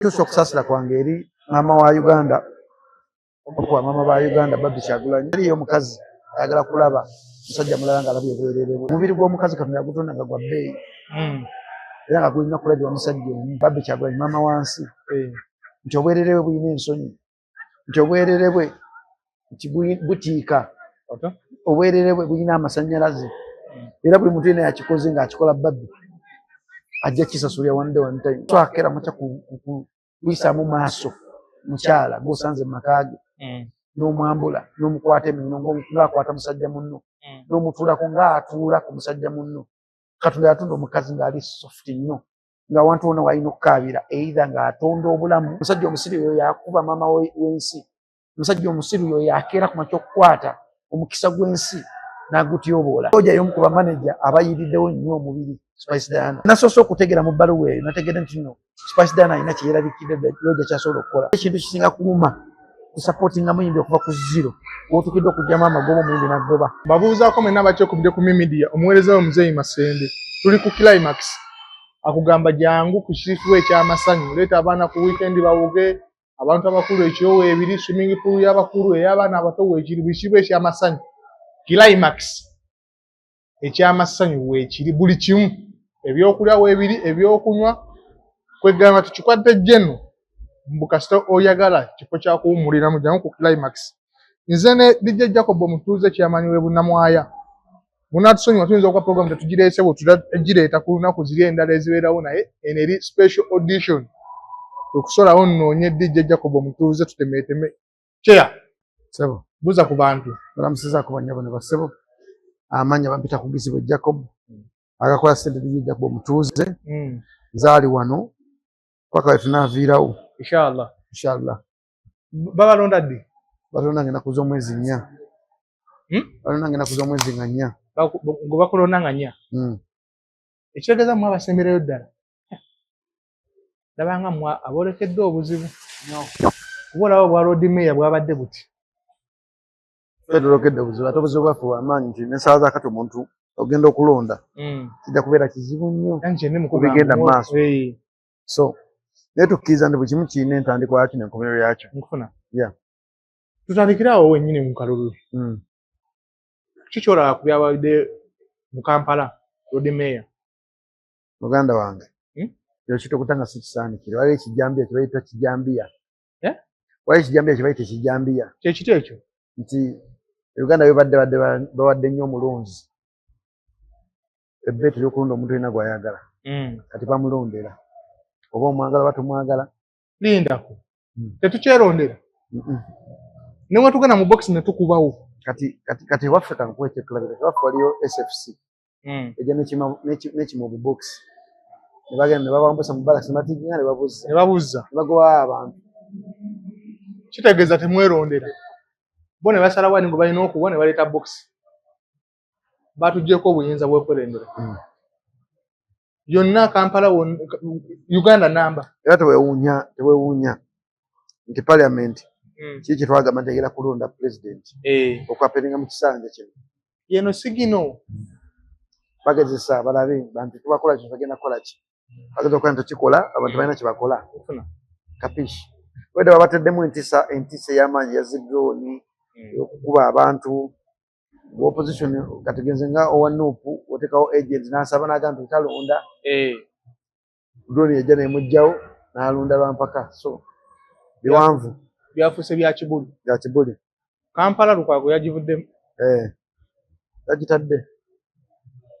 Tuusa okusaasira kwange eri maama wa Uganda, omu ku bamaama ba Uganda, Barbie Kyagulanyi. Eriyo omukazi ayagala kulaba musajja mulala ng'alabye obwereere bwe. Omubiri gw'omukazi Katonda yagutonda nga gwa bbeeyi era nga gulina kulabibwa musajja omu. Barbie Kyagulanyi maama wansi nti obwereere bwe bulina ensonyi, nti obwereere bwe nti butiika, obwereere bwe bulina amasannyalaze, era buli muntu yenna yakikoze ng'akikola Barbie ajja kisasulira one day, one time. Twakera makya kuyisaamu maaso mukyala gw'osanze mu maka ge n'omwambula n'omukwata emikono ng'akwata musajja munno n'omutuulako ng'atuula ku musajja munno. Katonda yatonda omukazi ng'ali soft nnyo, ng'awantu wonna walina okukaabira, either ng'atonda obulamu. Omusajja omusiru oyo yakuba maama w'ensi. Omusajja omusiru oyo yakeera ku makya okukwata omukisa gw'ensi n'agutyoboola. Oja y'omu ku bamaneja abayiriddewo nnyo omubiri Spice Diana. Nasoose okutegeera mu bbaluwa eyo, nategedde nti no Spice Diana alina kye yeerabikidde Yoja kyasobola okukola. Ekintu kisinga kuluma kusapootinga muyimbi okuva ku zero w'otuukidde okuggyamu amagoba, omuyimbi n'aggoba. Babuuzaako mwenna abakyekubidde ku Media, omuweereza we Muzeeyi Masembe. Tuli ku Climax. Akugamba jangu ku kifo eky'amasanyu, leeta abaana ku weekend bawuge, abantu abakulu ekiro weebiri, swimming pool y'abakulu, ey'abaana abato weekiri, buli kibu eky'amasanyu. Climax eky'amasanyu weekiri, buli kimu, ebyokulya weebiri, ebyokunywa, kwegamba tukikwadde jeno mbu kasita oyagala kifo kya kuwummuliramu, jangu ku Climax. Nze ne DJ Jacob omutuuze chairman w'e Bunnamwaya. Munatusonyiwa, tuyinza okuba program tetugireese bwe tugireeta ku lunaku ziri endala ezibeerawo, naye eno eri special audition. Kwe kusalawo nnoonye DJ Jacob omutuuze tutemeeteme. Chair, Ssebo. Buuza ku bantu. Balamusizaako bannyabo ne bassebo. Amannya bampita Kugizibwe Jacob, agakola ssente DJ Jacob omutuuze. Nzaali wano paka we tunaaviirawo. Inshallah. Inshallah. Babalonda ddi? Balonda nga ennaku z'omwezi 4. Balonda nga ennaku z'omwezi nga 4. Gwe bakulonda nga 4. Ekitegeeza mmwe abasemberayo ddala. Ndabanga mmwe aboolekedde obuzibu. Kuba olaba obwa Lord Mayor bwabadde buti. Ffe tulokedde obuzibu, ate obuzibu bwaffe bw'amaanyi nti n'essaawa za kati omuntu ogenda okulonda kijja kubeera kizibu nnyo Anti kye ndi mu kugamba, kubigenda mu maaso. So naye tukkiriza nti buli kimu kirina entandikwa yakyo n'enkomerero yakyo. Nkufuna. Yeah. Tutandikire awo wennyini mu kalulu. Ki ky'olaba ku byabadde mu Kampala, Lord Mayor? Muganda wange, ekyo kitokota nga si kisaanikire. Waliwo ekijambiya kye bayita kijambiya. Eh? Waliwo ekijambiya kye bayita ekijambiya. Kye kiti ekyo? Nti Uganda bebadde badde bawadde nnyo omulonzi ebbeetu ery'okulonda omuntu yenna gw'ayagala. Kati bamulondera. Oba omwagala oba tomwagala. Lindako. Tetukyerondera. Ne bwe tugenda mu box ne tukubawo. Kati ewaffe kankuwe ekyokulabirako. Ewaffe waliyo SFC. Ejja n'ekima obubokisi. Ne bagenda ne babambusa mu barracks ne batiginga ne babuzza. Ne babuzza. Ne bagobawo abantu. Kitegeeza temwerondera. Bo ne basalawo ani gwe balina okuwa ne baleeta box. Batuggyeko obuyinza bw'okwerondera. Yonna Kampala wonna, Uganda namba. Era tewewuunya nti parliament kiki kye twagamba nti egenda kulonda president okwapeeringa mu kisanja kino. Yeno sigino. Bagezesa balabe bantu tubakola ki, bagenda kukola ki. Bageza okukola nti tukikola, abantu balina kye bakola. Nkufuna. Kapishi. Wedde babateddemu entiisa ey'amaanyi ya zi drone, ey'okukuba abantu. Opposition kategenze nga owa NUP otekawo agent n'asaba n'agamba nti talonda. Drone yajja n'emugjawo n'alonda lwampaka. So biwanvu. Byafuuse bya kibuli. Bya kibuli. Kampala Lukwago yagivuddemu. Yagitadde.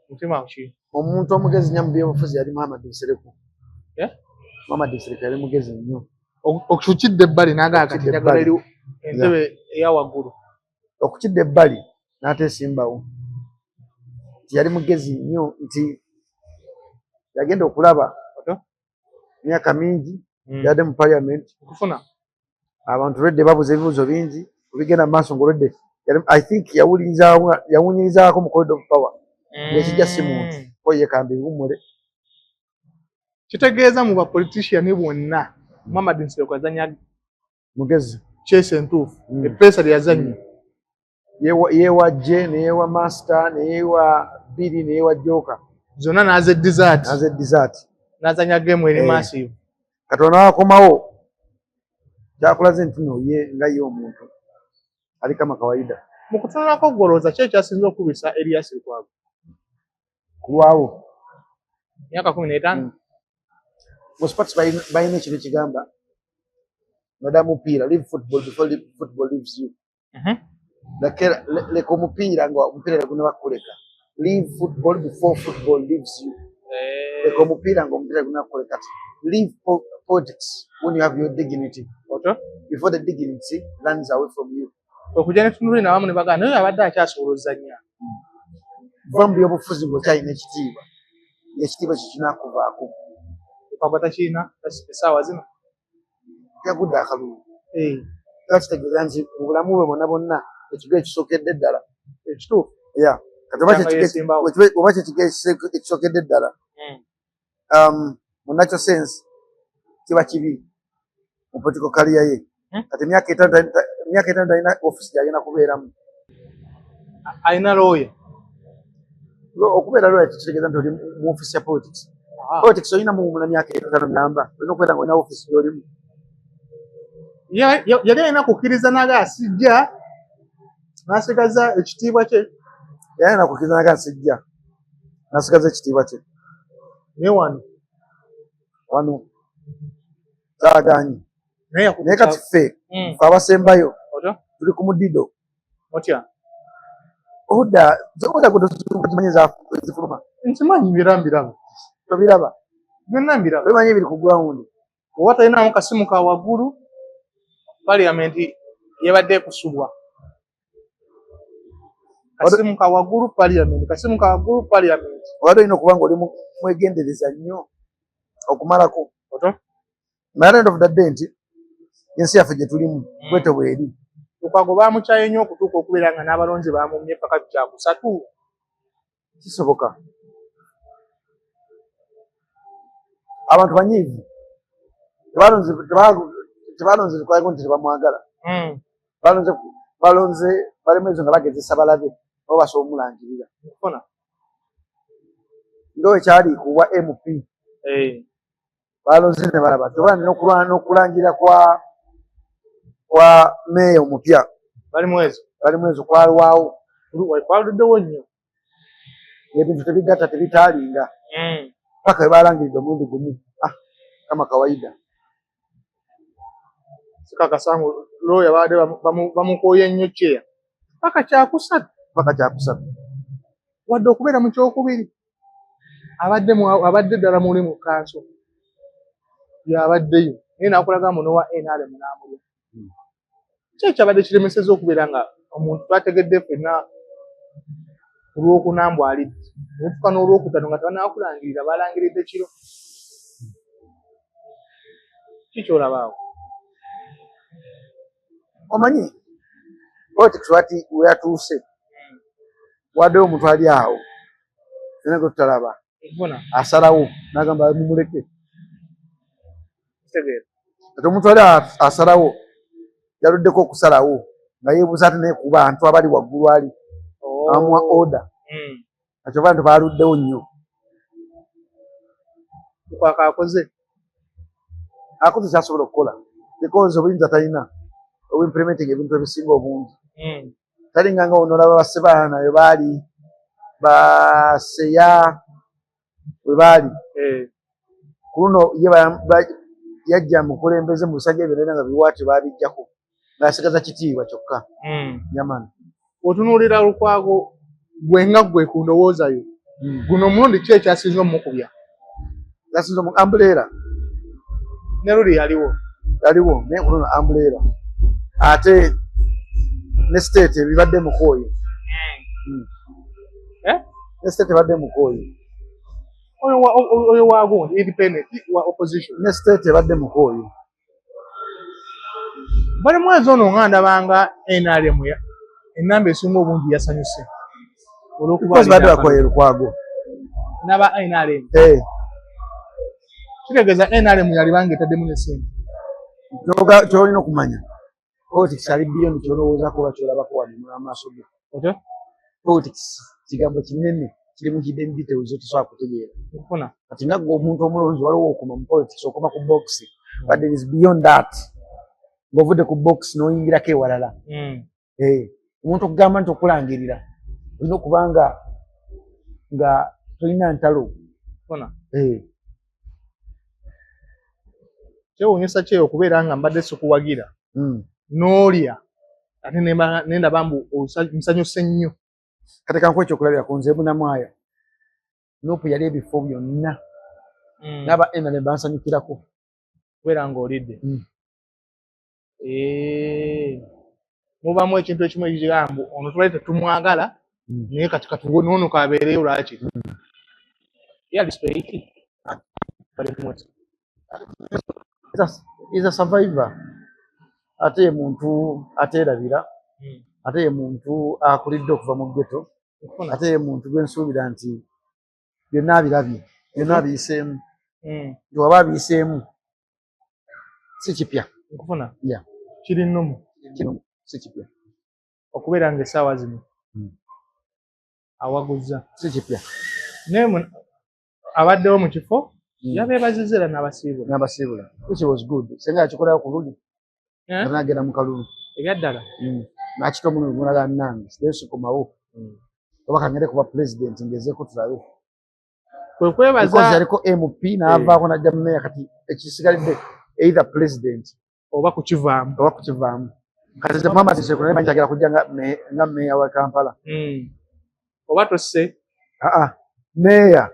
Mutima ki? Omuntu omugezi nnyo mu byobufuzi yali Muhammad Nsereko. Eh? Muhammad Nsereko yali mugezi nnyo. Okukidda ebbali n'agamba kati Okukidda njagala ebbali. eri entebe eya waggulu. Okukidda ebbali n'ateesimbawo. Nti yali mugezi nnyo nti yagenda okulaba myaka mingi yadde mu parliament. Nkufuna. Abantu lwedde babuuza ebibuuzo bingi kubigenda mu maaso ng'olwedde I think yawunyirizaako mu corridor of power ng'ekijja si muntu ko ye kambi biwummule. Kitegeeza mu ba politician bonna Muhammad Nsereko yazannya mugezi chess entuufu, eppeesa lye yazannya. Yeewa J ne yeewa Master ne yeewa Billy ne yeewa Joker. Zonna n'azeddiza ati. N'azeddiza ati. N'azannya game eri massive. Katonda wakomawo kyakulaze nti no ye nga ye omuntu ali kama kawaida. Mu kutunulako ggolooza ki ekyasinze okubisa Erias Lukwago? Kulwawo myaka 15. Sports balina ekintu ekigamba naddala mupiira, leave football before football leaves you. Leka omupiira nga omupiira tegunnaba kukuleka. Leave football before football leaves you. Leka omupiira nga omupiira tegunnaba kukuleka. Leave politics when you have your dignity. Otyo? Before the dignity runs away from you. Okujja ne tunulira awamu ne bagamba naye abadde akyasobola ozannya. Va mu byobufuzi ng'okyalina ekitiibwa, ng'ekitiibwa kyo kinaakuvaako. Lukwago takirina essaawa zino. Yagudde akalulu. Era kitegeeza nti mu bulamu bwe bwonna bwonna ekigo ekisookedde ddala. Ekituufu. Yeah. Kati oba kyekigo ekisookedde ddala, mu natural sense kiba kibi mu political career ye. Kati emyaka 5 talina office gy'agenda kubeeramu. Alina lawyer. Okubeera lawyer kitegeeza nti oli mu office ya politics. Politics olina muwumula myaka 5 namba, olina okubeera nga olina office gy'olimu. Yali alina kukkiriza naga asijja n'asigaza ekitiibwa kye. Yali alina kukkiriza naga asijja n'asigaza ekitiibwa kye. Naye wano wano zaagaanyi. Naye kati ffe ffe abasembayo tuli ku mudido. Otya? Oda oda gwe zifuluma. Nkimanyi byonna mbiraba. Tobiraba? Byonna mbiraba. Obimanyi ebiri ku ground. Oba talinamu kasimu ka waggulu, parliament yabadde ekusubwa. Kasimu ka waggulu parliament, kasimu ka waggulu parliament. Obadde olina okuba ng'oli mwegendereza nnyo okumalako. Otyo? Naye end of the day nti ensi yaffe gye tulimu bwetyo bweri. Lukwago baamukyaye nnyo okutuuka okubeera nga n'abalonzi baamumye paka kyakusatu. Kisoboka. Abantu banyiivu. Tebalonze Lukwago nti tebamwagala. Balonze Balimwezo nga bagezesa balabe oba basobola omulangirira. Nga ekyali ku bwa MP. Balonze ne balaba. Toba n'okulwana n'okulangira kwa meeya omupya. Balimwezo. Balimwezo kwalwawo. Kwaluddewo nnyo. Ebintu tebigatta tebitaalinga. Paka we balangiridde omulundi gumu. Kama kawaida. Sikakasangu lawyer babadde bamukooye nnyo kyeya. Paka kyakusatu. Paka kyakusatu. Wadde okubeera mu kyokubiri. Abadde ddala muli mu kanso. Yabaddeyo. Naye n'akulaga muno wa NRM n'amulya. Ki ekyabadde kiremesezza okubeera nga omuntu twategedde ffenna ku Lwokuna mbu alidde. Ne tutuuka n'Olwokutaano nga tebannaba balangiridde kiro. Ki ky'olaba awo? Omanyi politics wati we yatuuse waddewo omuntu ali awo fena gwe tutalaba asalawo n'agamba mumuleke. Kati omuntu ali asalawo yaluddeko okusalawo nga yeebuuza ate naye ku bantu abali waggulu ali amuwa order. Kati abantu baluddewo nnyo. Lukwago akoze. Akoze kyasobola okukola because obuyinza talina obuimplementing ebintu ebisinga obungi. Talinga nga onolaba basebaana we baali baseya we baali. Ku luno ye yajja mukulembeze mu bisajja byonna nga biwaati babijjako ng'asigaza kitiibwa kyokka. Yamani. Otunuulira Lukwago gwe nga gwe ku ndowooza yo. Guno omulundi ki ekyasinze omukubya? Yasinze mu umbrella. Ne luli yaliwo. Yaliwo naye ku luno umbrella. Ate ne state ebibadde mukooye. Ne state ebadde mukooye. Oyo wa gundi independent wa opposition. Ne state ebadde mukooye. Balimwezo ono nga ndabanga NRM ennamba esinga obungi yasanyuse. Olw'okuba Because badde bakoye Lukwago. N'aba NRM. Kitegeeza NRM yalibanga etaddemu ne ssente. Ky'olina okumanya politics ali beyond ky'olowoozaako oba ky'olabako wano mu maaso go. Otyo? Politics kigambo kinene kirimu hidden details zotosobola kutegeera. Nkufuna. Kati nga ggwe omuntu omulonzi waliwo okoma mu politics okoma ku box. But there is beyond that, ng'ovudde ku box n'oyingirako ewalala. Eh, omuntu okugamba nti okulangirira olina okuba nga tolina ntalo. Eh. Kyewuunyisa kyeyo okubeera nga mbadde sikuwagira n'olya ate nendaba mbu nsanyuse nnyo. Kati kankuwa ekyokulabira ku nze Bunamwaya. NUP yali ebifo byonna n'aba NRM bansanyukirako. Kubeera ng'olidde. Eh, mubamu ekintu ekimu ekigamba mbu ono tubadde tetumwagala naye kati katunono kabeereyo lwaki ye straight. Is a survivor, ate ye muntu ateerabira, ate ye muntu akulidde okuva mu ghetto, ate ye muntu gwensuubira nti byonna abirabye, byonna abiyiseemu, nti waba abiyiseemu si kipya. Nkufuna. Yeah. Kiri nnomu. Kino si kipya. Okubeera nga essaawa zino awaguzza. Si kipya. Naye abaddewo mu kifo yabeebazizza era n'abasiibula. N'abasiibula, which was good. Senga yakikolayo ku luli Eh? nga nagenda mu kalulu. Ebyaddala. Nakita omulundi gumulaga nange sideyo sikomawo oba kangende kuba president ngezeeko tulabe. Kwe kwebaza. Because yaliko MP n'avaako n'ajja mu meya, kati ekisigalidde either president oba kukivaamu. Oba kukivaamu. Kati nze Muhammad Nsereko naye manyi kyagala kujja nga meya wa Kampala. Oba tosse. Aa, meya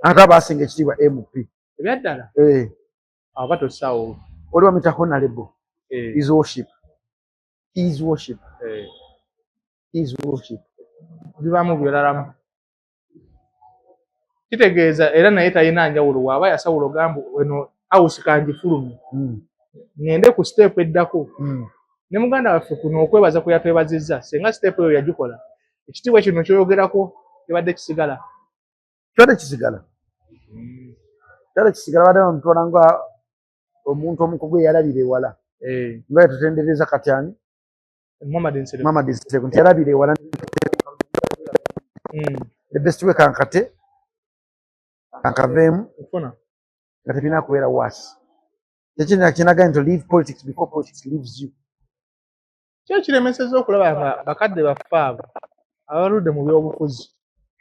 ate abasinga ekitiibwa MP. Ebyaddala. Eh. Oba tossaawo. Oli bamuyita honorable. Eh. His worship, his worship, his worship. Bibaamu biralamu, kitegeeza era naye talina njawulo waaba yasawula ogamba eno house kangifulume ŋŋende ku step eddako. Ne muganda waffe kuno okwebaza kwe yatwebazizza, senga step eyo yagikola, ekitiibwa kino kyoyogerako kibadde kisigala. Kibadde kisigala, kibadde kisigala. Badde bamutwala nga omuntu omukugu eyalabira ewala. Eh. Nga yatutendereza kati ani? Muhammad Nsereko. Muhammad Nsereko nti yalabira ewala. The best way kankate kankaveemu Nfuna. nga tebirina kubeera worse. Kyekina kinagaye nti leave politics before politics leaves you. Ki ekiremesezza okulaba nga bakadde baffe abo abaludde mu byobufuzi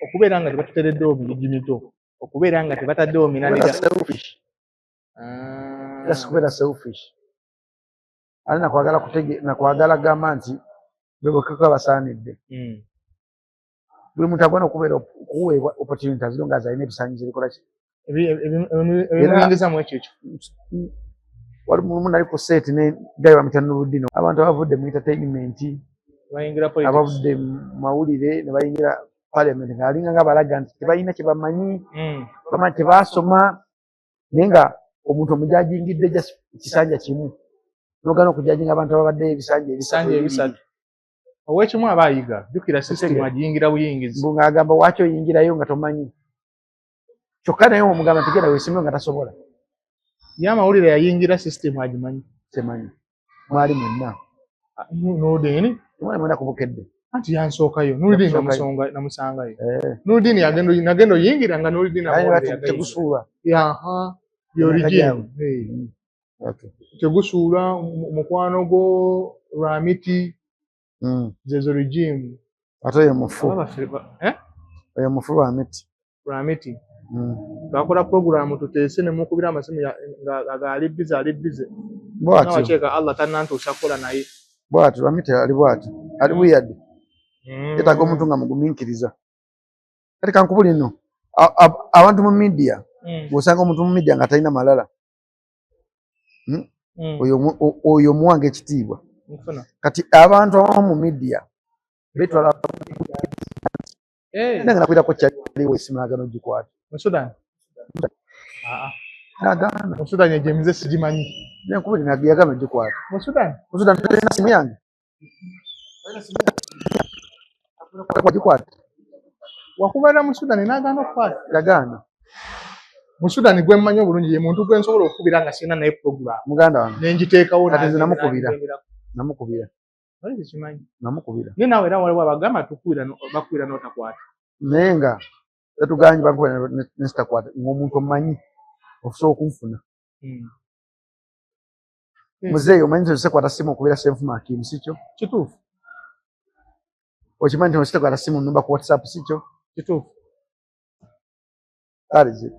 okubeera nga tebatuteereddewo migigi mito, okubeera nga tebataddewo Kubeera mirandira? selfish. Just kubeera selfish ate nakwagala kutege nakwagala gamba nti bebokeko abasaanidde. Buli muntu agwana okubeera okuweebwa opportunity as long as alina ebisaanyizo ebikola ki Ebimuyingiza mu ekyo ekyo. Wali mulimu nali ku set ne guy bamuyita Nurudino, abantu abavudde mu entertainment bayingira politics. Abavudde mu mawulire ne bayingira parliament ng'alinga nga balaga nti tebalina kye bamanyi, bamanyi tebaasoma, naye nga omuntu omujajingidde just ekisanja kimu nogana okujajinga abantu ababaddeyo ebisanja ebisatu. Ebisanja ebisatu, owekimu aba ayiga, jjukira system Otegeera. agiyingira buyingizi. Mbu ng'agamba waki oyingirayo nga tomanyi, kyokka naye omugamba nti genda weesimbe nga tasobola. Ye amawulire yayingira system agimanyi. Temanyi mwali mwenna. Ah, Nurudini. Mwali mwenna kubukedde. Anti yansookayo Nurudini. Yakusookayo. Namusangayo. Eh. Nurudini yagenda, nagenda oyingira nga Nurudini Naye amawulire bati yagayingira. tegusuula. Yaha, Emyaka yorigin gyabwe. Okay. Tegusuula mukwano gwo Lwamiti. Zezo regime. Ate oyo mufu. Aba baffe eh? Oyo mufu Lwamiti. Lwamiti. Twakola programu tuteese ne mukubira amasimu nga ali busy, ali busy. Bwatyo. Nawakyeka Allah tannantuusa kukola naye. Bwatyo Lwamiti ali bwatyo, ali weird. Yetaaga omuntu nga mugumiikiriza. Kati kankubuli nno abantu mu media, bw'osanga omuntu mu media nga talina malala, oyo omuwanga ekitiibwa. Nfuna. Kati abantu abamu mu media betwala Eh, nange nakwirako kyaliwo esimu nagana ogikwata. Mu Sudan? Ah, ah. Nagaana. Mu Sudan egyo emize sigimanyi. Nenkubuli yagana ogikwata. Mu Sudan? Mu Sudan talina simu yange gikwata. Wakubeera mu Sudan n'agaana okukwata? Yagaana. Mu Sudan gwe mmanyi obulungi ye muntu gwe nsobola okukubira nga sirina naye program Muganda wange. Ne ngiteekawo. Kati nze namukubira. Namukubira. Wali tekimanyi. Namukubira. Naye naawe era waliwo abagamba tukubira bakubira n'otakwata. Naye nga tetuganye, bankubira nesitakwata ng'omuntu omanyi okusobola okunfuna. Muzeeyi, omanyi nti osekwata simu okubeera Senfuma Hakim, si kyo? Kituufu. Okimanyi nti ositekwata simu numba ku WhatsApp, si kyo? Kituufu. That is it.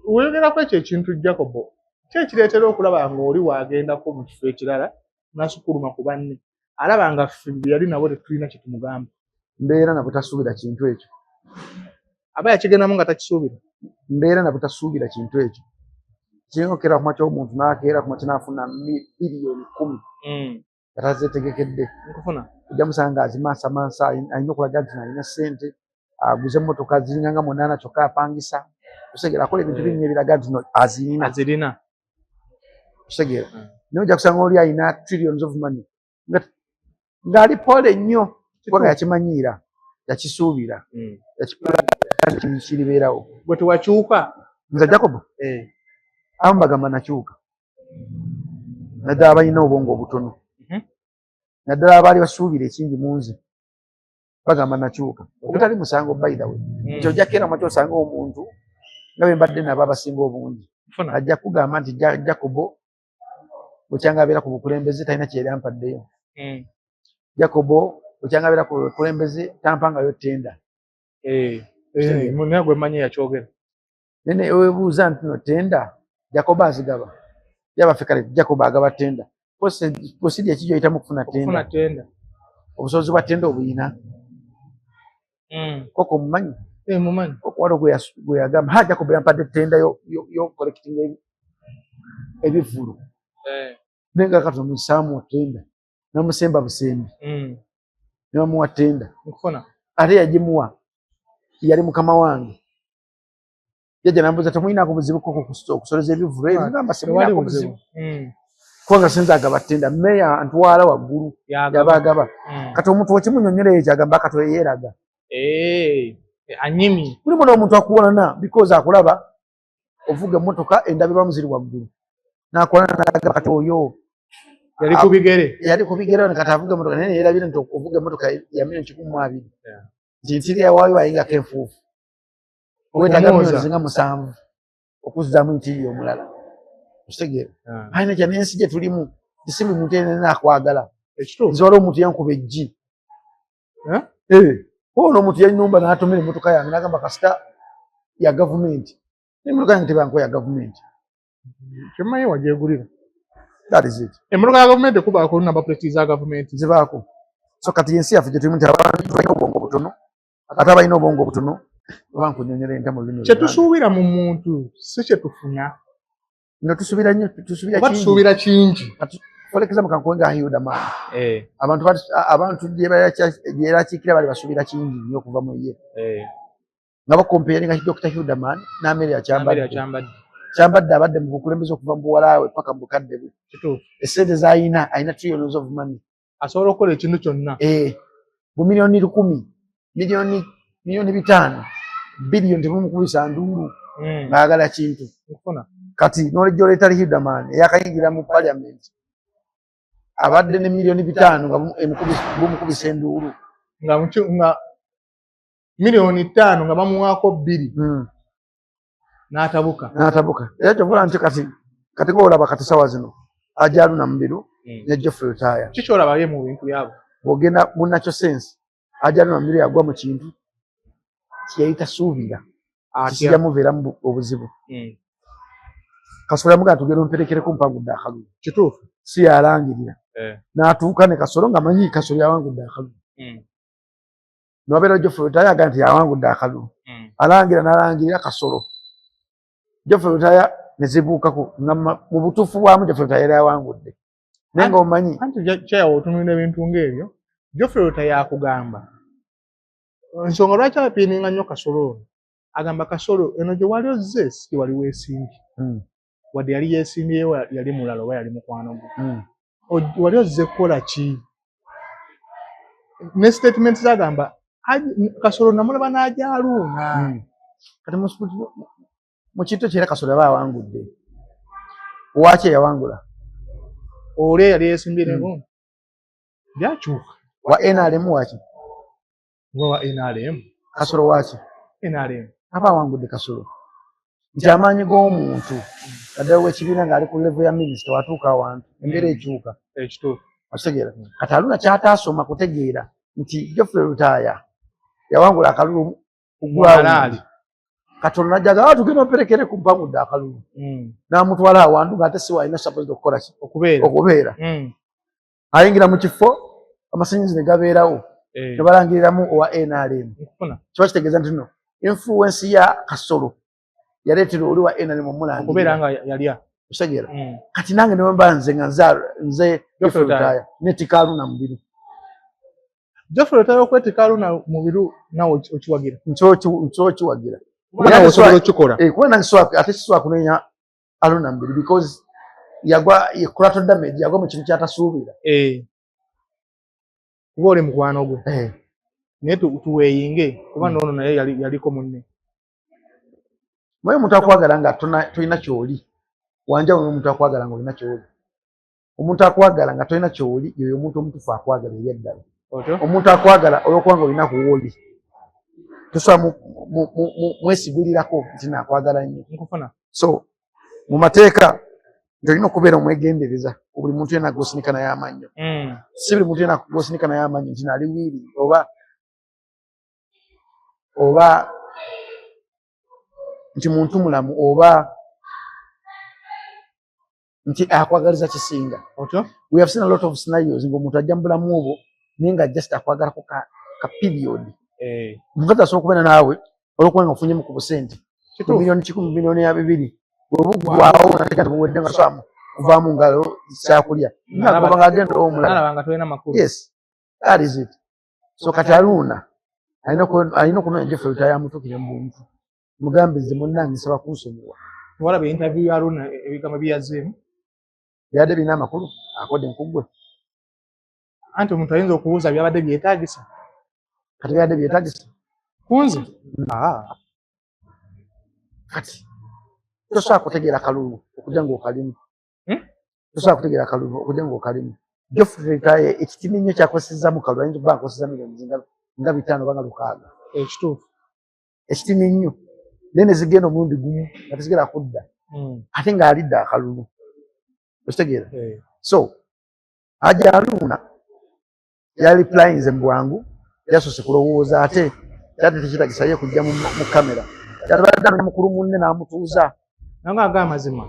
Weyogerako ekyo ekintu, Jacobo, ki ekireetera okulaba ng'oli waagendako mu kifo ekirala n'asukuluma ku banne, alaba nga ffe bye yali nabo tetulina kye tumugamba? Mbeera na butasuubira kintu ekyo. Aba yakigendamu nga takisuubira. Mbeera na butasuubira kintu ekyo. Kiringa okukeera ku makya, omuntu n'akeera ku makya n'afuna 10 biliyoni nga tazeetegekedde. Nkufuna. Ojja musanga ng'azimaasamasa, alina okulaga nti alina ssente, aguze emmotoka ziringa nga 8 kyokka apangisa. Otegeera, akola ebintu bingi ebiraga nti no azirina. Azirina. Otegeera, naye ojja kusanga oli alina trillions of money ng'ali pole nnyo, kubanga yakimanyiira, yakisuubira, yakiribeerawo. Gwe tewakyuka? Nze Jacobo, abamu bagamba nakyuka, naddala balina obwongo obutono, naddala abaali basuubira ekingi mu nze bagamba nakyuka, obutali musango, by the way, nti ojja keera makya osanga omuntu nga bwe mbadde nabo abasinga obungi Nfuna. ajja kugamba nti Jacobo bwekyanga abeera ku bukulembeze talina kyeyali ampaddeyo. Jacobo bwekyanga abeera ku bukulembeze tampangayo tender. Naye gwe mmanyi yakyogera. Naye weebuuza nti no tender Jacobo azigaba yabaffe? Kale Jacobo agaba tender, procedure ki gyoyitamu okufuna okufuna tender? Tender. Obusobozi bwa tender obuyina? Koko omumanyi? Eh, mumanyi. Koko waliwo gwe yagamba, ha, Jacobo yampadde tender yo collecting ebivvulu, naye nga kati omusaamu tender namusemba busembi ne bamuwa tender. Nkufuna. Ate yagimuwa yali mukama wange, jajja nambuuza, temuyinaako buzibu koko okusoleza ebivvulu ebyo? Ngamba Tewali semulinako buzibu buzibu. Kubanga sinza agaba tender, meya ntwala waggulu Yagaba. yaba agaba. Kati omuntu okimunyonyola ekyo agamba kati oyo yeeraga. Eh, anyimye. Mulimu n'omuntu akuwalana because akulaba ovuga emmotoka endabirwamu ziri waggulu, nakuwalana nagamba kati oyo Yali ku bigere. Yali ku bigere kati avuga emmotoka, naye neyerabira nti okuvuga emmotoka ya 120,000,000 nti ntiri yawaayo ayingako enfuufu, wetaaga Okumwoza. 7 million okuzzaamu ntiri omulala, okitegeera? Alina kya n'ensi gye tulimu si buli muntu yenna akwagala. Ekituufu. Nze waliwo omuntu yankuba eggi. Eh? Eh, ono omuntu yanyumba n'atomera emmotoka yange n'agamba kasita ya gavumenti, emmotoka yange tebankuwa ya gavumenti. Kyemmanyi wagyegulira. That is it. Emmotoka ya gavumenti ekubaako number plate za gavumenti. Zibaako. So kati ensi yaffe gye tulimu nti abantu balina obwongo butono, ate abalina obwongo obutono oba nkunyonyola enta mu lulimi Kye tusuubira mu muntu si kye tufuna. No tusuubira nnyo, tusuubira Oba kingi. tusuubira kingi. For example, kankuwe nga Hilderman, abantu abantu gye yerakiikira bali basuubira kingi nnyo okuva mu ye, nga bacomparinga Dr. Hilderman n'Amelia Kyambadde. Kyambadde. Kyambadde abadde mu bukulembeze okuva mu buwala we paka mu bukadde bwe. Kituufu. Esente z'ayina, alina trillions of money. Asobola okukola ekintu kyonna. Eh, bu 100,000,000, 500,000,000, biliyoni, tebumukubisa nduulu ng'ayagala kintu. Nkufuna. Kati n'olejja oleeta Hilderman eyakayingira mu parliament, abadde ne 5 million nga bumukubisa enduulu. Nga 5 million nga bamuwaako 2 n'atabuka. N'atabuka. Era kyovola nti kati ng'olaba kati sawa zino Ajaruna Mubiru ne Geoffrey Lutaaya. Kikyolabaye mu bintu byabo? Bw'ogenda mu natural sense, Ajaruna Mubiru yagwa mu kintu kyeyali tasuubira. Atya? Kijja mubeeramu obuzibu. Kasolo yamugamba, tugenda omperekereko, mpangudde akalulu. Kituufu. Si yalangirira, n'atuuka ne Kasolo nga manyi Kasolo yawangudde akalulu. Niwabeera Geoffrey Lutaaya agamba nti yawangudde akalulu, alangira n'alangirira Kasolo, Geoffrey Lutaaya ne zibuukako nga mu butuufu bwamu Geoffrey Lutaaya yali awangudde, naye ng'omanyi. Anti kyayawa otunulira ebintu ng'ebyo, Geoffrey Lutaaya akugamba ensonga lwaki apiininga nnyo Kasolo ono. Agamba Kasolo eno gye wali ozze si gye wali weesimbye. Wadde yali yeesimbyewo yali mulala oba yali mukwano gwo. Wali ozze kukola ki? Ne statement zagamba Kasolo namulaba n'ajaluuna. Kati mu kintu ekyo era Kasolo yaba awangudde, waaki eyawangula? Oli eyali yeesimbye negundi byakyuka. Wa NRM waaki? Oba wa NRM. Kasolo waaki? NRM. Aba awangudde Kasolo. Nti amaanyi g'omuntu naddala w'ekibiina ng'ali ku level ya minisita watuuka awantu embeera ekyuka. Ekituufu. Okitegeera? Kati Aluna kyataasoma kutegeera nti Geoffrey Lutaaya yawangula akalulu ku ground. Kati olwo najjaga, "Ah, tugenda omperekere ku mpangudde akalulu," n'amutwala awantu ng'ate si walina supposed okukola ki? Okubeera. Okubeera. Ayingira mu kifo, amasannyalaze ne gabeerawo, ne balangiriramu owa NRM. Nkufuna. Kiba kitegeeza nti no influence ya Kasolo yaleetera oli wa NRM okubeera omulangira. Nga yalya. Okitegeera? Kati nange ne bwe mba nze nga nze Geoffrey Geoffrey Lutaaya. Lutaaya netika Aluna Mubiru. Geoffrey Lutaaya okwetika Aluna Mubiru nawe okiwagira? Nsokiwagira. Kuba nawe osobola okukikola. Eh, kuba nange ate sisobola kunenya Aluna Mubiru because yagwa ye collateral damage, yagwa mu kintu kyatasuubira. Eh. Kuba oli mukwano gwe. Naye tuweeyinge kuba noono naye yaliko munne. Naye omuntu akwagala nga tolina kyoli wanjawulo n'omuntu akwagala nga olina kyoli. Omuntu akwagala nga tolina kyoli yoyo omuntu omutuufu akwagala eri eddala. Otyo. Omuntu akwagala olw'okuba nga olina kuwooli tosobola mwesigulirako nti naakwagala nnyo. Nkufuna. So mu mateeka nti olina okubeera omwegendereza ku buli muntu yenna gw'osinika naye amannyo. Si buli muntu yenna gw'osinika naye amannyo nti naali wiiri oba nti muntu mulamu oba nti akwagaliza kisinga. Otyo. We have seen a lot of scenarios ng'omuntu ajja mu bulamu obwo naye nga just akwagalako ka period. Omukazi asobola okubeera naawe olwokuba nga ofunyemu ku busente ku 1,000,000, 2 miliyoni, bwe buggwawo nateeka tebuwedde nga sobola kuvaamu ngalo kyakulya nagoba ng'agenda omulala. Nalaba nga tolina makulu. Yes, that is it. So kati Aluna alina okunoonya Geoffrey Lutaaya amutuukire mu buntu, mugambe nze munnange nsaba kunsonyiwa. Walaba interview ya Aluna, ebigambo byeyazzeemu? Byadde birina amakulu akodde nkuggwe. Anti omuntu ayinza okubuuza byabadde byetaagisa. Kati byadde byetaagisa? Kunze. Ah. Kati tosobola kutegeera kalulu okujja ng'okalimu. Hmm? Tosobola kutegeera kalulu okujja ng'okalimu. Geoffrey Lutaaya ekitini nnyo kyakozesezza mu kalulu ayinza okuba akozesezza miliyoni nga 5 oba nga 6. Ekituufu. Ekitini nnyo naye ne zigenda omulundi gumu nga tezigenda kudda, ate ng'alidde akalulu, okitegeera? Eh. So Haji Aluna yareplyinze mu bwangu, yasoose kulowooza ate kyate tekitagisa ye kujja mu kamera, kyatubadde anoonya mukulu munne n'amutuuza. Nange aga amazima.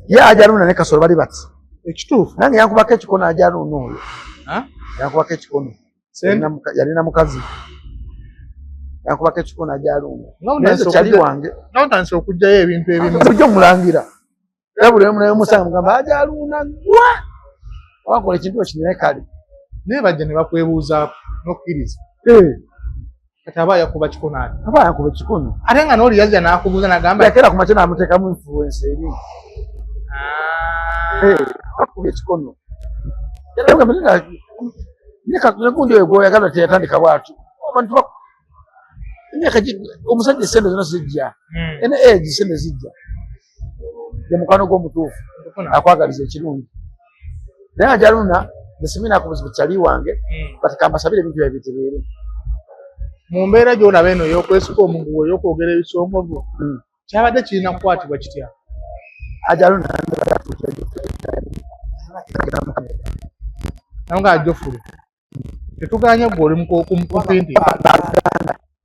Ye Haji Aluna ne Kasolo bali bati. Ekituufu. Nange yankubako ekikono Haji Aluna oyo. Ha? Yankubako ekikono. Sente. Yalina mukazi, yankubako ekikono Haji Aluna. Nga naye nze otandise kyali wange. Nga otandise okuggyayo ebintu ebimu. Bulijjo mulangira era buli omu naye musanga mugamba Haji Aluna gwa wakola ekintu ekinene kale. Naye bajja ne bakwebuuzaako n'okkiriza. Kati aba yakuba kikono ati. Aba yankuba ekikono. Ate nga n'oli yazza n'akubuuza n'agamba. Yakeera ku makya n'amuteekamu influence eri. Ah. Akuba ekikono. Gundi oyo gwoyagala teyatandika bwatyo. Abantu emyaka omusajja esente zonna zijja. Ene age sente zijja. Ye mukwano gw'omutuufu Nkufuna. akwagaliza ekirungi. Naye Haji Aluna nze siminaako buzibu kyali wange, but kambasabire ebintu byabwe bitereere. Mu mbeera gy'olaba eno ey'okwesika omuguwa, ey'okwogera ebisongovu, kyabadde kirina kukwatibwa kitya? Haji Aluna Naye nga Geoffrey tetuganye gwe oli kupinti.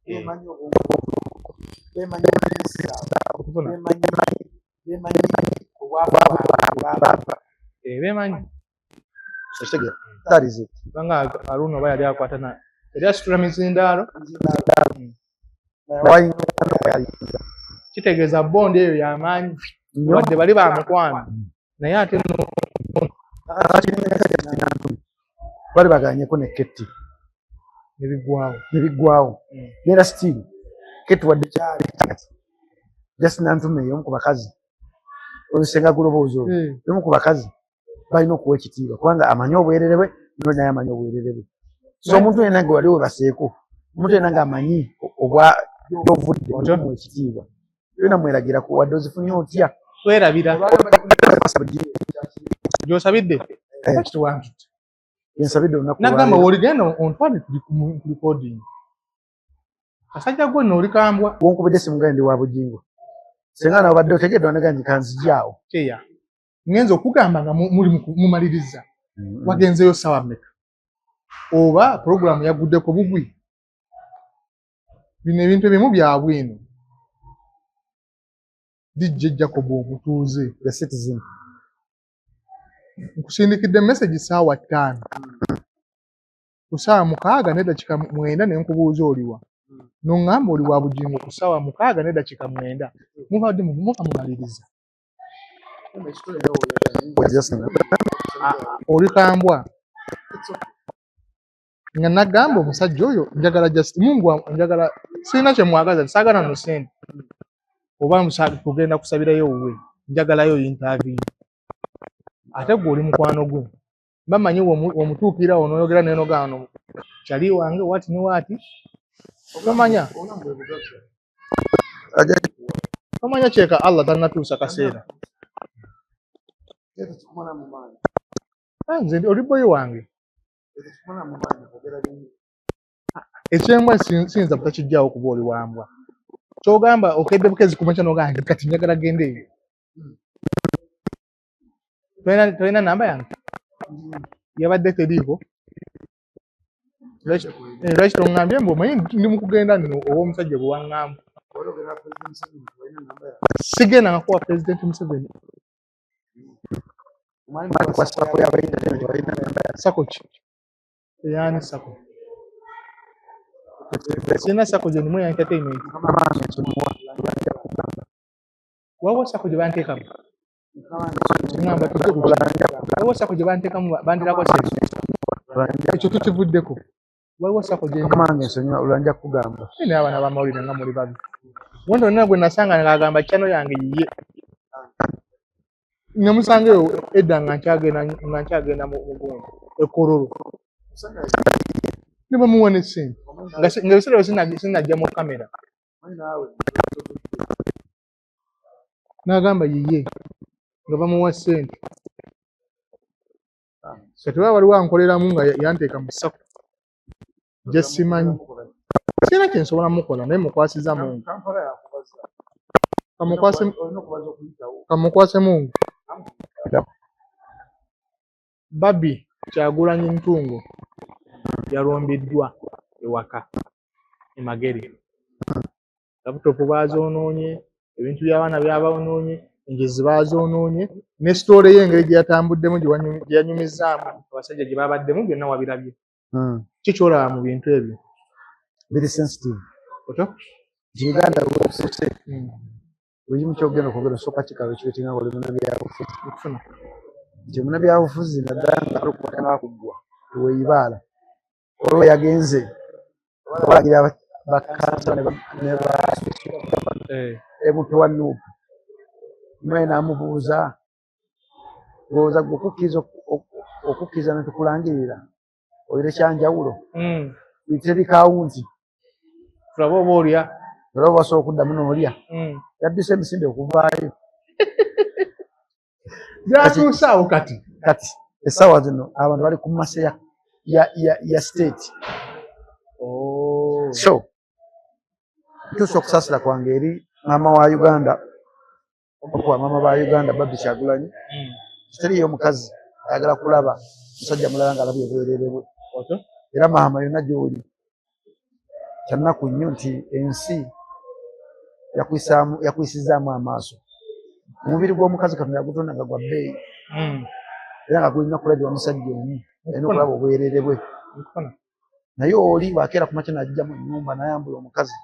Bemanyi obwongo, bemanyi ensi zaabwe, Okufuna. bemanyi obwavu bwabwe bava. Eh, bemanyi. Okitegeera? That is it. Kubanga Aluna oba yali akwata na yali asitula mizindaalo. Wayingira. Kitegeeza bond eyo y'amaanyi. Nnyo. Wadde bali ba mukwano naye ate no Bali baganyeko ne Ketti. Nebiggwawo. Ne biggwawo. Neera still Ketti wadde kyali kati just Nantume y'omu ku bakazi olusenga guloboozi olwo, y'omu ku bakazi balina okuwa ekitiibwa kubanga amanyi obwerere bwe no naye amanyi obwerere bwe. So omuntu yenna gwe wali webaseeko, omuntu yenna ng'amanyi obwa gyovudde, omuwa ekitiibwa yona mweragira ku wadde ozifunye otya. Twerabira gy'osabidde. Eh. Lwaki tewantutte? Ensabidde olunaku Nagamba lwaleero. Woligenda ontwale tuli ku recording. Kasajja gwe nno oli kambwa. Wonkubidde simu nga ndi wa Bujingo. Senga nawe obadde otegedde wanega nkanzijaawo. Kyeya ngenza okugamba nga muli mumaliriza. Wagenzeyo sawa mmeka? Oba puroguramu yaguddeko bugwi? Bino ebintu ebimu bya bwino. DJ Jacob omutuuze, the citizen, nkusindikidde message 5:00, ku 6:49 ne nkubuuza oliwa, n'oŋŋamba oli wa Bugingo. Ku 6:49 mubadde muva mumaliriza. Oli kambwa nga nagamba omusajja oyo njagala just Mungu, njagala, sirina kye mwagaza, saagala no sente oba kugenda kusabirayo wuwe, njagalayo interview. Ate gwe oli mukwano gwe, mbamanyi omutuukirawo n'oyogera naye n'ogaana kyali wange waati ne waati, tomanya tomanya kyeka Allah tannatuusa kaseera. Nze oli boyi wange, ekyembwa siyinza butakijjaawo kuba oli wambwa. Kyogamba okedde bukezi kumakya n'ogamba kati njagala genda eyo. Tolina namba yange? Yabadde teriiko. Lwaki toŋŋambye mbu omanyi ndi mu kugenda nno ow'omusajja bwe waŋŋamba? Sigenda nga kuwa Pulezidenti Museveni. SACCO ki? Eyani SACCO? Sirina SACCO gye ndimu ya entertainment. Waliwo SACCO gye banteekamu? Ŋŋamba tujje ku waliwo SACCO gye banteekamu banterako ssente. Ekyo tukivuddeko. Waliwo SACCO gye Mukama nsonyiwa, olwanja kugamba. Naye abaana b'amawulire nga muli babi. Wonto nina gwe nasanga ng'agamba channel yange yiye. Ne musanga eyo edda nga nkyagenda mu gundi e Kololo. Ne bamuwa ne ssente. Nga ebiseera ebyo sinnajja mu kamera. N'agamba yiye nga bamuwa ssente. Kati oba waliwo ankoleramu nga yanteeka mu SACCO gye simanyi. Sirina kye nsobola mukola naye mukwasiza Mungu. Kamukwase Mungu. Barbie Kyagulanyi Ntungo yalumbiddwa ewaka e Magere. Laptop baazoonoonye, ebintu by'abaana byaboonoonye, enjezi baazoonoonye, ne story ye engeri gye yatambuddemu gye yanyumizzaamu abasajja gye babaddemu byonna wabirabye. Ki ky'olaba mu bintu ebyo? Very sensitive. Otyo? Nti Uganda lwesose buli kimu kyogenda okwogera osooka kikaba ekireetinga nga oli munnabyabufuzi. Okufuna. Nti omunnabyabufuzi naddala nga olukubatana kuggwa weeyibaala olwo yagenze balagira bakansala ne ba MP wa NUP mwe n'amubuuza, lowooza gwe okukkiriza ne tukulangirira oyire kyanjawulo tuyite kawunti tulabe oba olya. Olaba basobola okuddamu n'olya. Yadduse emisinde okuvaayo. Byatuuse awo kati. Kati essaawa zino abantu bali ku mercy ya state. Oh. So ntuusa okusaasira kwange eri maama wa Uganda, omu ku bamaama ba Uganda, Barbie Kyagulanyi. Teriyo omukazi ayagala kulaba musajja mulala ng'alabye obwereere bwe. Otyo? Era maama yonna gy'oli, kyannaku nnyo nti ensi yakuyisizaamu amaaso. Omubiri gw'omukazi Katonda yagutonda nga gwa bbeeyi era nga gulina kulabirwa musajja omu alina okulaba obwereere bwe. Nkufuna. Naye oli bw'akeera ku makya n'ajja mu nnyumba n'ayambula omukazi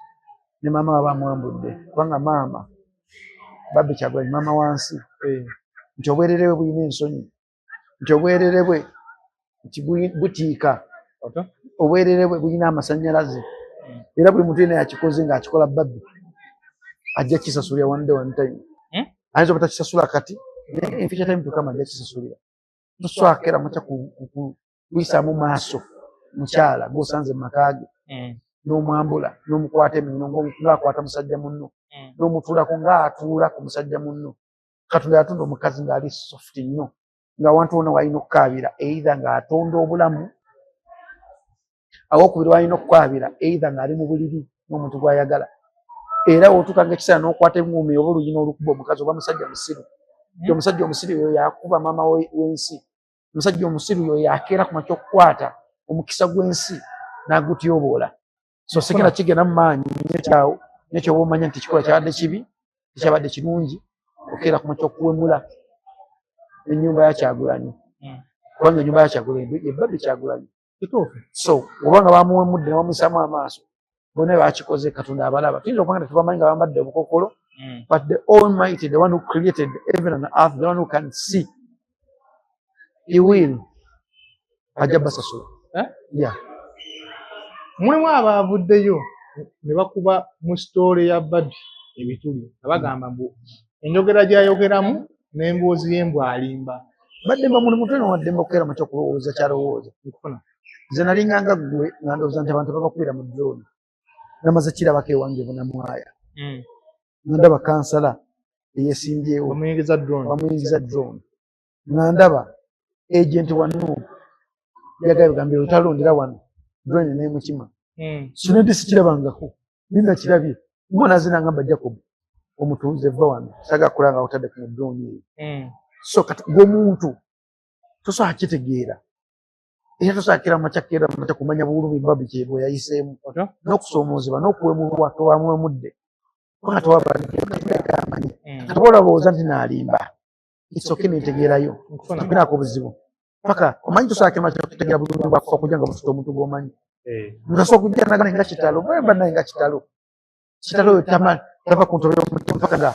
ne maama aba amwambudde, kubanga maama Barbie Kyagulanyi maama wansi nti obwereere bwe bulina ensonyi, nti obwereere bwe nti butiika. Otyo? Obwereere bwe bulina amasannyalaze, era buli muntu yenna yakikoze ng'akikola Barbie ajja kisasulira one day, one time. Ayinza obutakisasula kati, naye in future time to come ajja kisasulira. Tosobola makya kuyisaamu maaso mukyala gw'osanze mu maka ge n'omwambula n'omukwata emikono ng'akwata musajja munno n'omutuulako ng'atuula ku musajja munno. Katonda yatonda omukazi ng'ali soft nnyo, ng'awantu wonna walina okukaabira either ng'atonda obulamu, awokubiri walina okukaabira either ng'ali mu buliri n'omuntu gw'ayagala. Era otuuka nga ekiseera n'okwata eŋŋumi oba oluyi n'olukuba omukazi oba musajja musiru. Ti omusajja omusiru oyo yakuba maama w'ensi. Omusajja omusiru oyo yakeera ku makya okukwata omukisa gw'ensi n'agutyoboola. So sigenda kigenda mu maanyi nnyo kyawo, naye kyoba omanya nti ekikolwa kyabadde kibi, tekyabadde kirungi okeera ku makya okuwemula ennyumba ya Kyagulanyi. Kubanga ennyumba ya Kyagulanyi ye Barbie Kyagulanyi. So oba nga bamuwemudde ne bamussaamu amaaso, bonna bakikoze, Katonda abalaba. Tuyinza okuba nga tetubamanyi nga bambadde obukokolo, but the Almighty, the one who created heaven and earth, the one who can see, he will, ajja basasula. Eh? Yeah. Mulimu abaavuddeyo ne bakuba mu story ya Barbie ebituli nga bagamba mbu enjogera gy'ayogeramu n'emboozi ye mbu alimba. Baddemba, muli mutwe waddemba okukeera makya okulowooza kyalowooza. Nkufuna. Nze nalinganga ggwe nga ndowooza nti abantu babakubira mu drone. Namaze kirabako ewange Bunamwaya. Nga ndaba kansala eyeesimbyewo bamuyingiza drone. Bamuyingiza drone. Nga ndaba agent wa NUP yagambye gambye otalondera wano, drone n'emukima. Kino nti sikirabangako, nina kirabye. Mbona zina ngamba Jacob omutunzi eva wano, saagala kulaba nga otadde ku drone eyo. So kati gw'omuntu tosobola kitegeera, era tosobola keera makya keera makya kumanya bulumi Barbie kye bwe yayiseemu Otyo? n'okusoomoozebwa n'okuwemulwa tewamwemudde, kubanga tewabadde. Kati oba olowooza nti naalimba, it's okay, nentegeerayo. Nkufuna. Tulinaako obuzibu paka omanyi tosobola keera makya kutegeera bulumi bwakufa kujja nga bututa omuntu gw'omanyi. Omuntu asobola kujja nagamba nga kitalo, bwemba naye nga kitalo, kitalo oyo tava ku ntobo y'omutima paka nga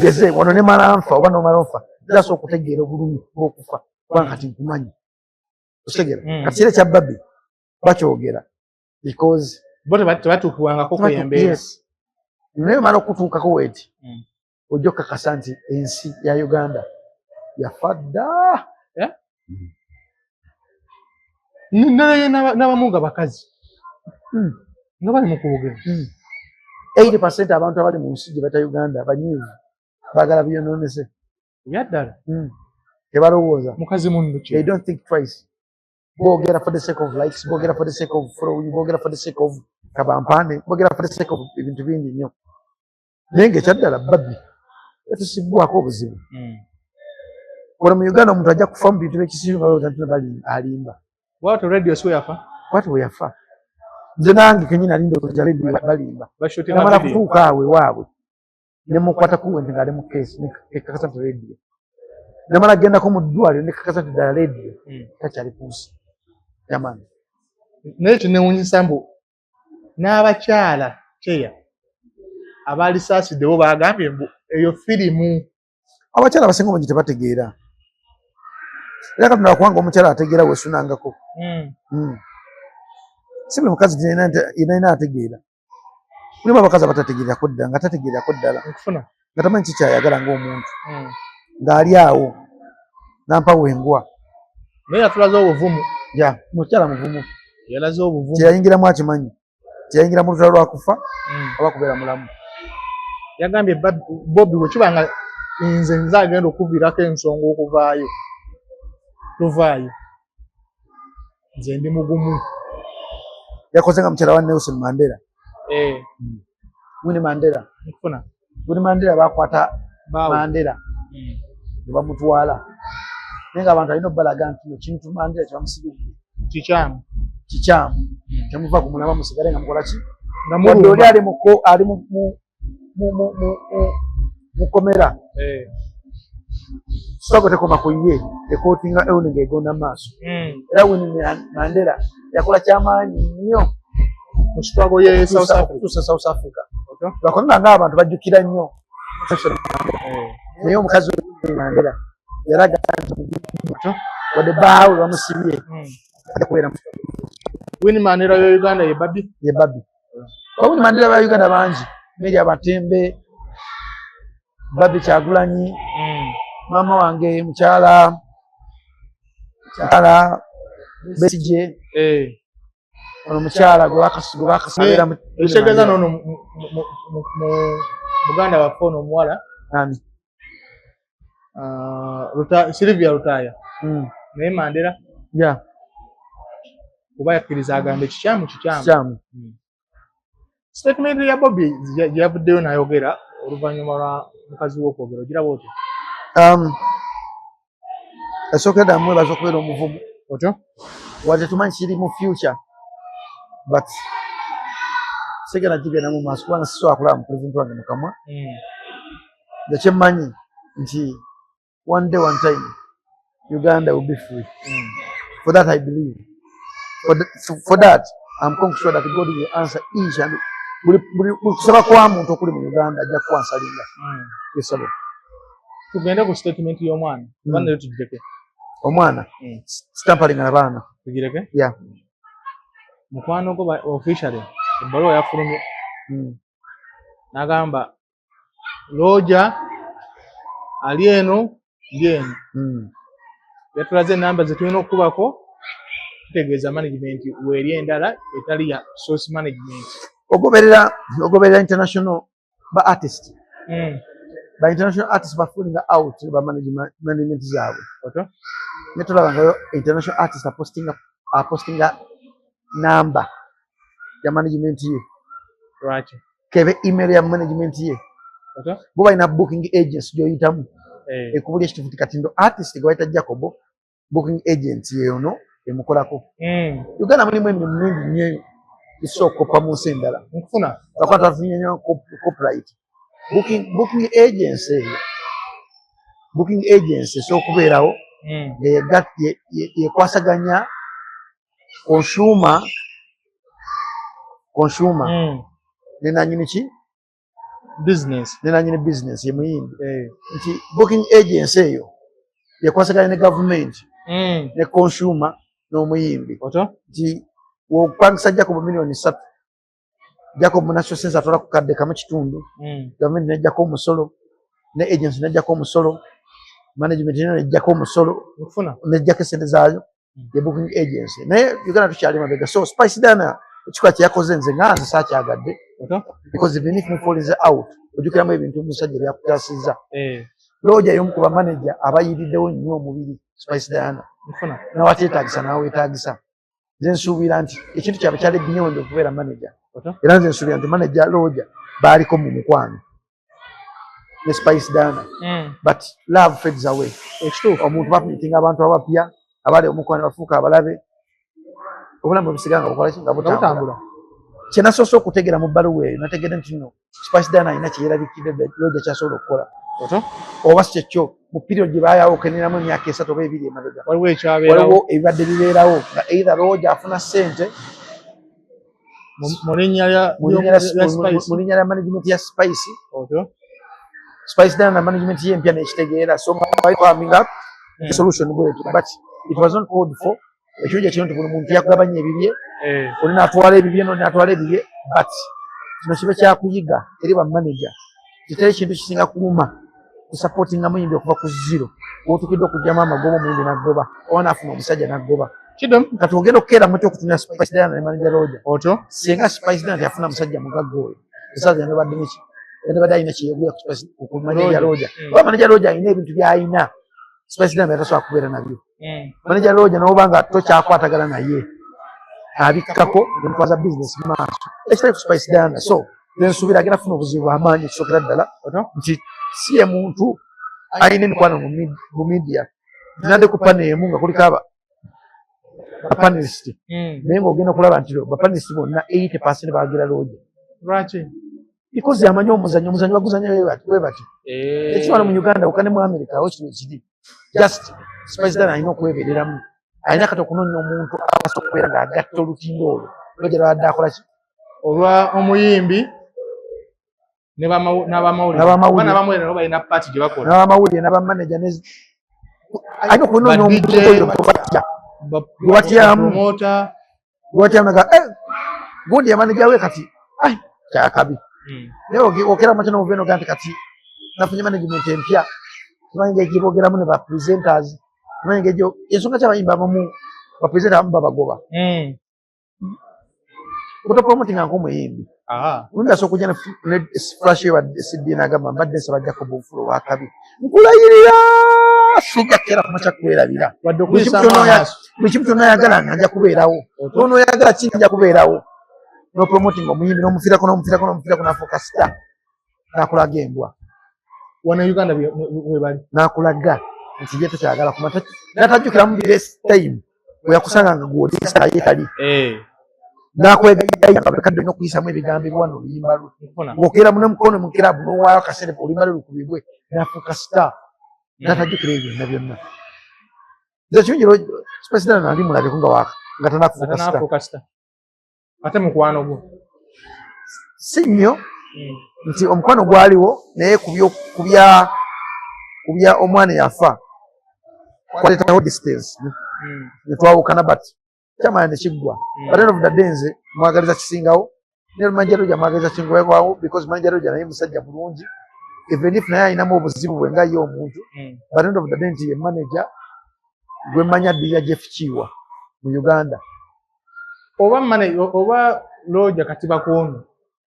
geze wano ne mala nfa oba nomala nfa, era asobola okutegeera obulumi bw'okufa kubanga kati nkumanyi, okitegeera? Kati kiri ekya Barbie bakyogera because bo tebatuukibwangako ku embeera. Yes, naye omala okutuukako weeti, ojja okukakasa nti ensi ya Uganda yafa dda. Eh? Naye n'abamu nga bakazi nga bali mu kwogera. 80% abantu abali mu nsi gye bata Uganda banyiivu, baagala byonoonese. Ebyaddala. Tebalowooza. Mukazi munno ki? They don't think twice. Boogera for the sake of likes, boogera for the sake of following, boogera for the sake of kabampane, boogera for the sake of ebintu bingi nnyo, naye nga ekyaddala Barbie etusibbwako obuzibu. Wano mu Uganda omuntu ajja kufa mu bintu byekisiru nga balowooza nti bali alimba. Bwatyo Radio si we yafa. Bwati bwe yafa, nze nange kenyini ali ndowooza Radio balimba. Bashootinga namala video. Kutuuka awo ewaabwe ne mukwata kuwe nti ng'ali mu keesi, nekakasa nti Radio. Namala gendako mu ddwaliro nekakasa nti ddala Radio takyali ku nsi yamaani. Naye kinewunyisa mbu n'abakyala kyeya abaalisaasidde bo bagambye mbu eyo firimu. Abakyala abasinga obungi tebategeera, era Katonda kubanga omukyala ategeera wesunangako. Si buli mukazi yenayina ategeera. Mulimu abakazi abatategeerako ddala, nga tategeerako ddala, Nkufuna. nga tamanyi kikyayagala ng'omuntu, ng'ali awo nampa wengwa. Naye yatulaze obuvumu. Ya, mukyala muvumu. Yalaze obuvumu. Kyeyayingiramu akimanyi, kyeyayingira mu lutalo lwa kufa oba kubeera mulamu. Yagambye Bobi bwe kiba nga nze agenda okuviirako ensonga okuvaayo, tovaayo, nze ndi mugumu. Yakoze nga mukyala wa Nelson Mandela. Winnie Mandela. Nkufuna. Winnie Mandela bakwata Baawe. Mandela ne bamutwala, naye nga abantu alina obbalaga nti no kintu Mandela kyebamusibidde kikyamu. Kikyamu, temuva ku mulaba, musigale nga mukola ki nga wadde oli mulumba. Ali mu ali mu komera. Struggle tekoma ku ye, ekootinga ewuni ng'egonda maaso. Era Winnie Mandela yakola kyamaanyi nnyo mu struggle ye South Africa. Okutuusa South Africa. Otyo? Lwakubanga ng'abantu bajjukira nnyo Nelson Mandela. Naye omukazi Winnie Mandela yalaga nti Otyo? wadde bbaawe bamusibye, ajja kubeera mu Winnie Mandela ya Uganda ye Barbie. Ye Barbie. Ba Winnie Mandela ba Uganda bangi: Mary Abatembe, Barbie Kyagulanyi, maama wange mukyala Besigye. Ono mukyala gwe bakasabira mu Ekitegeeza noono muganda waffe ono omuwala Ani? Ah, Sylvia Lutaaya naye Mandela kuba yakkiriza agambe kikyamu kikyamu. Kikyamu. Statement ya Bobi gye yavuddeyo n'ayogera oluvannyuma lwa mukazi we okwogera, ogiraba otya? Esookera ddala mwebaza okubeera omuvumu. Otyo? Wadde tumanyi kiri mu future, but sigenda gigenda mu maaso kubanga sisobola kulaba mu pulezidenti wange mu kamwa. Nze kyemmanyi nti one day, one time, Uganda will be free. For that I believe. For that I'm sure that God will answer each and buli kusaba kwa muntu okuli mu Uganda, ajja kukwansalinga. Yesabo. Tugende ku statement y'omwana oba nayo tugireke? Omwana sitampalinga na baana. Tugireke? Yeah. Mukwano gwo officially ebbaluwa yafulumye n'agamba Roger ali eno, ndi eno. Yatulaze enamba ze tulina okukubako, tutegeeza management weeri endala etali ya source management. Ogoberera international ba artist, ba international artist bafallinga out ba management zaabwe. Otyo? Ne tulabangayo international artist apostinga namba ya management ye. Lwaki? Kebe email ya management ye. Otyo? Bo balina booking agency gy'oyitamu ekubuli ekitufu ti kati ndo artist gwe bayita Jacobo, booking agent yeyono emukolako. Uganda mulimu emirimu mingi nnyo esobola okukoppa mu nsi endala. Nkufuna. Lwakuba twafunye nnyo copyright. Booking agency eyo, booking agency esobola okubeerawo nga yekwasaganya consumer ne nanyini ki business. Ne nanyini business ye muyimbi, nti booking agency eyo yekwasaganya ne gavumenti ne consumer n'omuyimbi. Otyo? Nti wopangisa Jacob 3 million, Jacob National Sense atwala ku kadde kamu kitundu, gavumenti nejjako omusolo, ne agency nejjako omusolo, management nayo nejjako omusolo, Nkufuna. nejjako esente zaayo, ye booking agency. Naye Uganda tukyali mabega. So Spice Diana ekikolwa kyeyakoze, nze nga nze saakyagadde, Otyo? because even if mufallinze out, ojjukiramu ebintu omusajja byakutaasizza. Eh. Roger y'omu ku bamaneja abayiriddewo nnyo omubiri Spice Diana. Nkufuna. Nawateetagisa naweetagisa. Nze nsuubira nti ekintu kyabwe kyali beyond okubeera manager. Otyo? Era nze nsuubira nti manager Roger baaliko mu mukwano ne Spice Diana, but love fades away. Ekituufu. Omuntu bameetinga abantu abapya abali omukwano, bafuuka abalabe, obulamu bwe busigala nga bukola ki? Nga nga butambula. Butambula. Kye nasoose okutegeera mu bbaluwa eyo, nategedde nti no Spice Diana alina kyeyerabikidde Roger kyasobola okukola. Otyo? Oba si kyekyo, mu period gye baayawukaniramu emyaka 3 oba 2 emabega, waliwo ekyabeerawo. Waliwo ebibadde bibeerawo nga either Roger afuna ssente mu linnya lya lya Spice. Mu linnya lya management ya Spice. Otyo? Spice Diana na management ye empya nekitegeera, so nga coming up solution bwetyo, but it was not called for. Ekirungi ekiro nti buli muntu yakugabanya ebibye, oli natwala ebibye noli natwala ebibye, but kino kibe kyakuyiga eri bamanager, kiteri kintu kisinga kuluma kusupportinga muyimbi okuva ku zero wotukidde okugyamu amagoba, omuyimbi nagoba oba nafuna omusajja nagoba. Kidom. Kati ogenda okukeera mutya okutumira Spice Diana ne manager Roger? Otyo? Singa Spice Diana teyafuna musajja mugagga oyo, esaaza yandibadde neki? Yandibadde alina kyeyeguya ku manager Roger. Oba manager Roger alina ebintu byalina Spice Diana byatasobola kubeera nabyo. Manager Roger noba nga tokyakwatagana naye, abikkako nemutwaza business mu maaso ekitali ku Spice Diana. So nsuubira agenda kufuna obuzibu bwamaanyi. Ekisookera ddala Otyo? nti si ye muntu alina emikwano mu media. Nadde ku panel emu nga kuliko aba bapanelist, naye ng'ogenda okulaba nti bapanelist bonna 80% bagira Roger. Lwaki? Because amanyi omuzannyo. Omuzannyo baguzanya bwe bati. Ekiwano mu Uganda oka ne mu America awo kino kiri. Just Spice Diana alina okwebereramu, alina kati okunoonya omuntu abasobola okubeera ng'agatta olutindo olwo Roger lwabadde akola ki. Olwa omuyimbi ne n'abamawulire. N'abamawulire. Oba n'abamawulire nabo balina part gye bakola. N'abamawulire n'abamaneja, alina okunoonya Ba omuntu DJ, oyo gwe batya. Gwe batyamu. Promoter. Gwe batyamu naga gundi yamaneja we kati ai kyakabi. Naye okera makya n'omuva eno ogaa nti kati nafunye management empya, tumanyi ngeri gyeboogeramu ne ba presenters, tumanyi ngeri ensonga kyabayimba abamu, ba presenter abamu babagoba. Otopromotinga ng'omuyimbi. Omuyimbi asobola okujja ne flash ye wadde CD n'agamba, mbadde nsaba Jacob Nfulo owakabi, nkulayirira sijja kukeera kumakya kwerabira. Wadde Buli kimu okuyisaamu kyonna amaaso. Buli kimu kyonna oyagala nga nja kubeerawo, n'onoyagala ki nja kubeerawo. N'opromoting omuyimbi, n'omufiirako, n'omufiirako, n'omufiirako, n'afuuka star, n'akulaga embwa. Wano e Uganda webali. N'akulaga nti ye tokyagala kuma, n'atajjukiramu best time bwe yakusanga nga gw'oli star, ye tali. N'akwegayirira nga kadde olina okuyisamu ebigambo ebiwana oluyimba lwe. Nkufuna. Ng'okeera mu nemukono mu kirabu n'owaayo akasente oluyimba lwe lukubibwe, n'afuuka star, n'atajjukira ebyo byonna byonna. Nze kirungi Spice Diana nali mulabeko nga waka nga tanafuuka star. Atanafuuka star, ate mukwano gwo. Si nnyo nti omukwano gwaliwo, naye ku bya omwana yafa kwaleetawo distance ne twawukana, but kyamala ne kiggwa. But end of the day, nze mwagaliza kisingawo, ne manager Roger mwagaliza kisingawo, because manager Roger naye musajja mulungi, even if naye alinamu obuzibu bwe nga ye omuntu. But end of the day, nti ye manager gwe mmanya addirira Jeff Kiwa mu Uganda. Oba mane oba Roger kati bakono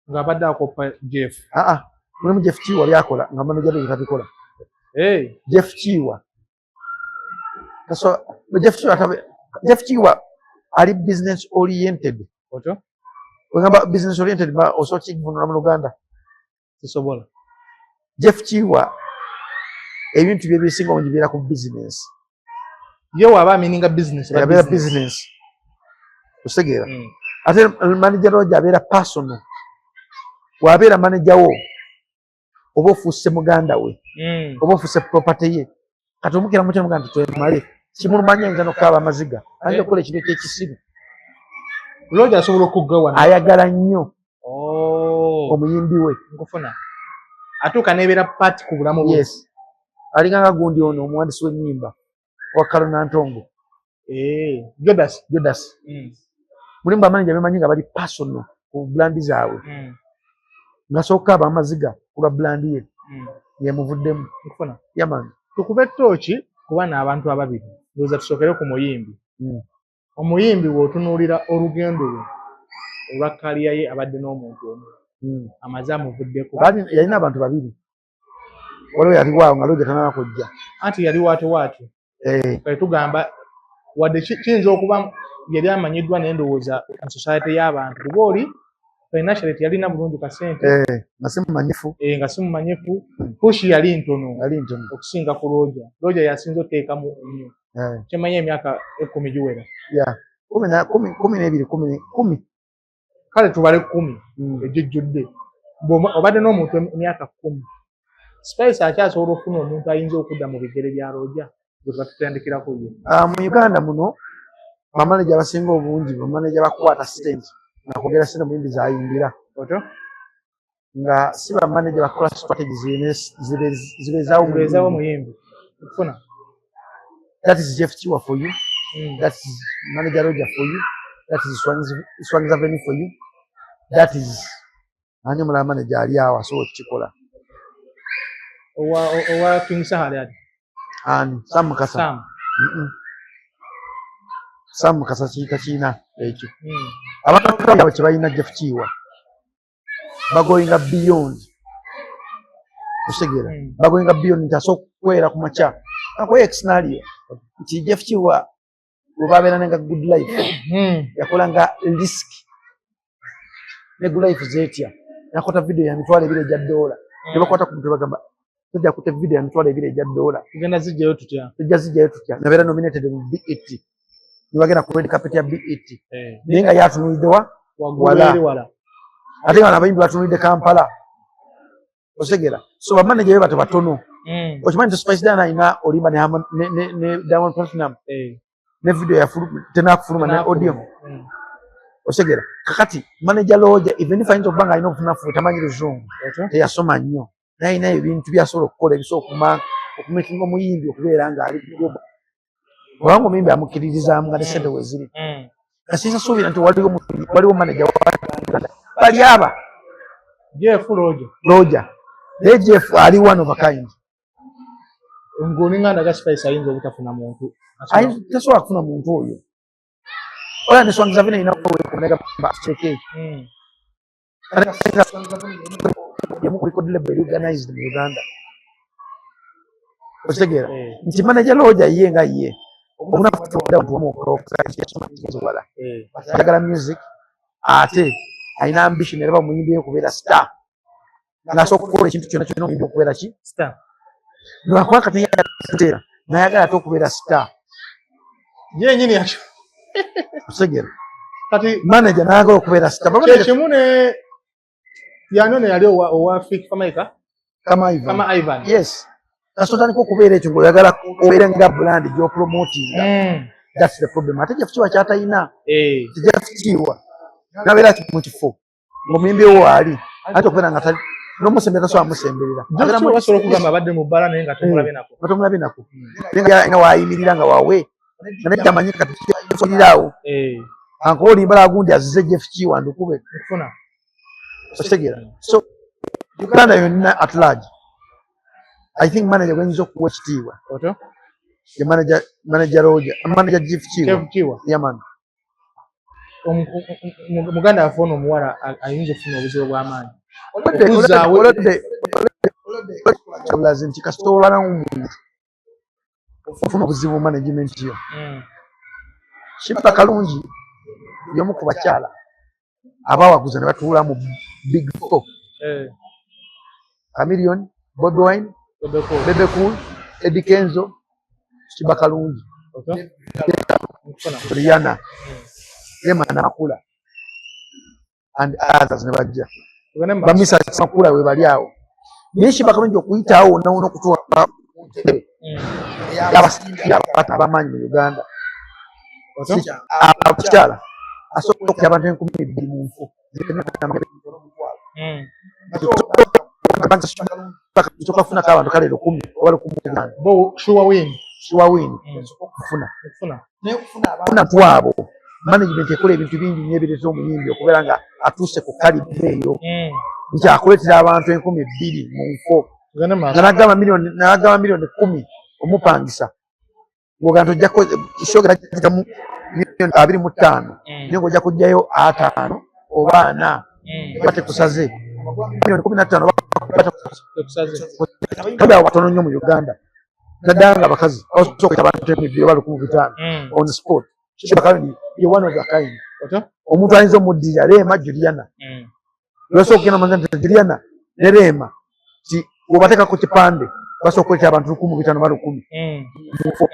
ng'abadde akoppa Jeff. Aa, mulimu Jeff Kiwa byakola nga manager Roger tabikola. Hey. Jeff Kiwa. So Jeff Kiwa Jeff Kiwa ali business oriented. Otyo. Wegamba business oriented ba osobola kivunula mu Luganda? Sisobola. Jeff Kiwa ebintu bye bisinga obungi bibeera ku business. Ye waaba amininga business eba. Abeera business, otegeera? Ate manager Roger abeera personal. Wabeera manager wo, oba ofuuse muganda we, oba ofuuse property ye. Kati omukira mutya muganda nti twemale kimulumanya, ayinza nokukaaba amaziga, ayinza okukola ekintu ekyekisiru. Roger asobola okuggawana. Ayagala nnyo Oh. omuyimbi we. Nkufuna, atuuka nebeera part ku bulamu bwe. Yes, alinganga gundi ono omuwandisi w'ennyimba wa Kalonantongo. Eh, Jodas. Jodas. Mulimu bamaneja bemanyi nga bali personal ku brand zaabwe, nga sooka aba amaziga ku lwa brand ye yemuvuddemu. Nkufuna. Yeah man. Tukube ttooki kuba n'abantu ababiri. Ndowooza tusookere ku muyimbi. Omuyimbi bw'otunuulira olugendo lwe olwa career ye, abadde n'omuntu omu, amaze amuvuddeko. Yalina abantu babiri, waliwo yaliwaawo nga Roger tanaba kujja. Anti yali waati waati. Kale tugamba wadde kiyinza okuba yali amanyiddwa, naye ndowooza mu society y'abantu, kuba oli financially teyalina bulungi kasente. Eh, nga si mumanyifu. Eh, nga si mumanyifu, push yali ntono yali ntono okusinga ku Roger. Roger yasinze oteekamu ennyo. Kyemanyi emyaka 10 giwera. Yeah, 10 na 10, 12, 10, 10. Kale tubale 10 egijjudde. Obadde n'omuntu emyaka 10, Spice akyasobola okufuna omuntu ayinza okudda mu bigere bya Roger gwe tuba tutandikirako ye? Ah, mu Uganda muno bamaneja abasinga obungi bamaneja bakukwata sente nakwogera sente muyimbi zayimbira. Otyo. Nga si bamaneja bakola strategy zibeezaawo. Zibeezaawo muyimbi. Muyimbi okufuna. That is Jeff Kiwa for you. That is manager Roger for you. That is Swangz Avenue for you. That is ani omulala manager ali awo asobola okukikola? Owa King Saha ali ati. Ani? Sam Mukasa? Sam. Sam Mukasa kiyita kiina ekyo. Abantu abo kye balina Jeff Kiwa, bagoinga beyond, okitegeera? Bagoinga beyond nti asobola okukwera ku makya akuwa scenario nti Jeff Kiwa bwe babeera nenga Good Life, yakola nga risk ne Good Life zetya, nakwata video ya 20,000 egya dola, ne bakwata ku mutwe bagamba tojja kuta video ya 20,000 egya dola. Tugenda zijjayo tutya? Tujja zijjayo tutya? Nabeera nominated mu BET, ne bagenda ku red carpet ya BET, naye nga yatunulidde wa? Waggulu. Wala. Eri wala. Ate nga abayimbi batunulidde Kampala, otegera? So bamaneja be bato batono. Okimanyi nti Spice Diana alina olimba ne Diamond Platnumz, ne video tenakufuluma ne audio, otegera? Kakati manager Roger, even if ayinza okuba nga alina obufunafu, tamanyi luzungu, Otyo. teyasoma nnyo, naye alina ebintu byasobola okukola ebisobola okumakinga omuyimbi okubeera ng'ali global, kubanga omuyimbi amukkiririzaamu nga ne sente weziri. Kasisa suubira nti waliwo manager wa Uganda bali aba Jeff, Roger. Roger, naye Jeff ali one of a kind. Ng'olinga ndaga Spice ayinza obutafuna muntu Tasobola kufuna muntu oyo. Ola ne Swangz Avenue erina kyeke yamu ku record label organized mu Uganda, okitegeera? Nti manager Roger ye nga ye wala ayagala music, ate Alina ambition era bamuyimbi okubeera star, ng'asobola okukola ekintu kyonna kyonna omuyimbi okubeera ki star. Lwakuba kati yateera nayagala ate okubeera star. Ye nyini yakyo. Otegeera? Kati manager nayagala okubeera star. Kyekimu ne yani ono yali owa Fik Fameica. Kama Ivan. Kama Ivan. Yes, kasita otandika okubeera ekyo ng'oyagala obeere nga brand gy'opromotinga. That's the problem. Ate Jeff Kiwa kyatayina, Jeff Kiwa nabeera mu kifo ng'omuyimbi wo waali ate okubeera nga tali n'omusembera tasobola musemberera. Jeff Kiwa basobola okugamba abadde mu bbala naye nga tomulabye nako. Nga tomulabye nako, naye nga alina waayimirira nga wawe nga naye tamanyi kati kifoliraawo. Ankola olimbala gundi azize Jeff Kiwa ndukube. Nkufuna. Okitegeera? So Uganda yonna at large, I think manager gwenyinza okuwa ekitiibwa Otyo? ye manager Roger, manager Jeff Kiwa. Jeff Kiwa. Yeah, man. Muganda waffe ono omuwala ayinza okufuna obuzibu bw'amaanyi. Okuzzaawo- Olwadde nti kasita olwana omuntu ofuna obuzibu mu management yo. Sheebah Kalungi y'omu ku bakyala abawaguza ne batuula mu Big Four: Chameleone, Bobi Wine, Bebe Cool. Bebe Cool, Eddy Kenzo, Sheebah Kalungi. Otyo? Nkufuna. Rihanna, Rema Namakula and others ne bajja. Tugende mu maaso. Bamisa Makula we bali awo, naye Sheebah Kalungi okuyitaawo wonna wonna okutuuka ku ntebe y'abasajja ab'amaanyi mu Uganda. Otyo? Abakyala asobola okutya abantu 2000 mu nfu. Tokafunako abantu kale 1000 oba 1500. Bo sure win. Sure win okufuna. Nkufuna. Funa twabo management ekola ebintu bingi nnyo ebireeta omuyimbi okubeera nga atuuse ku calibre eyo nti akuleetera abantu 2000 mu nfo. Tugende mu maaso. Nga nagamba miliyoni 10 omupangisa ng'ogamba nti ojja shogeramu miliyoni 25, naye ng'ojja kuggyayo 50 oba 40 oba tekusaze miliyoni 15 oba Tekusaze. Kabe awo batono nnyo mu Uganda, naddala nga abakazi basobola okuyita abantu 2000 oba 1500 on spot. Sheebah Kalungi ye one of a kind. Otyo? Omuntu ayinza omuddirira Rema, Juliana. Lwasobola okugenda manza nti Juliana ne Rema ti bw'obateeka ku kipande basobola okuleeta abantu 1500 oba 1000 mu nfo.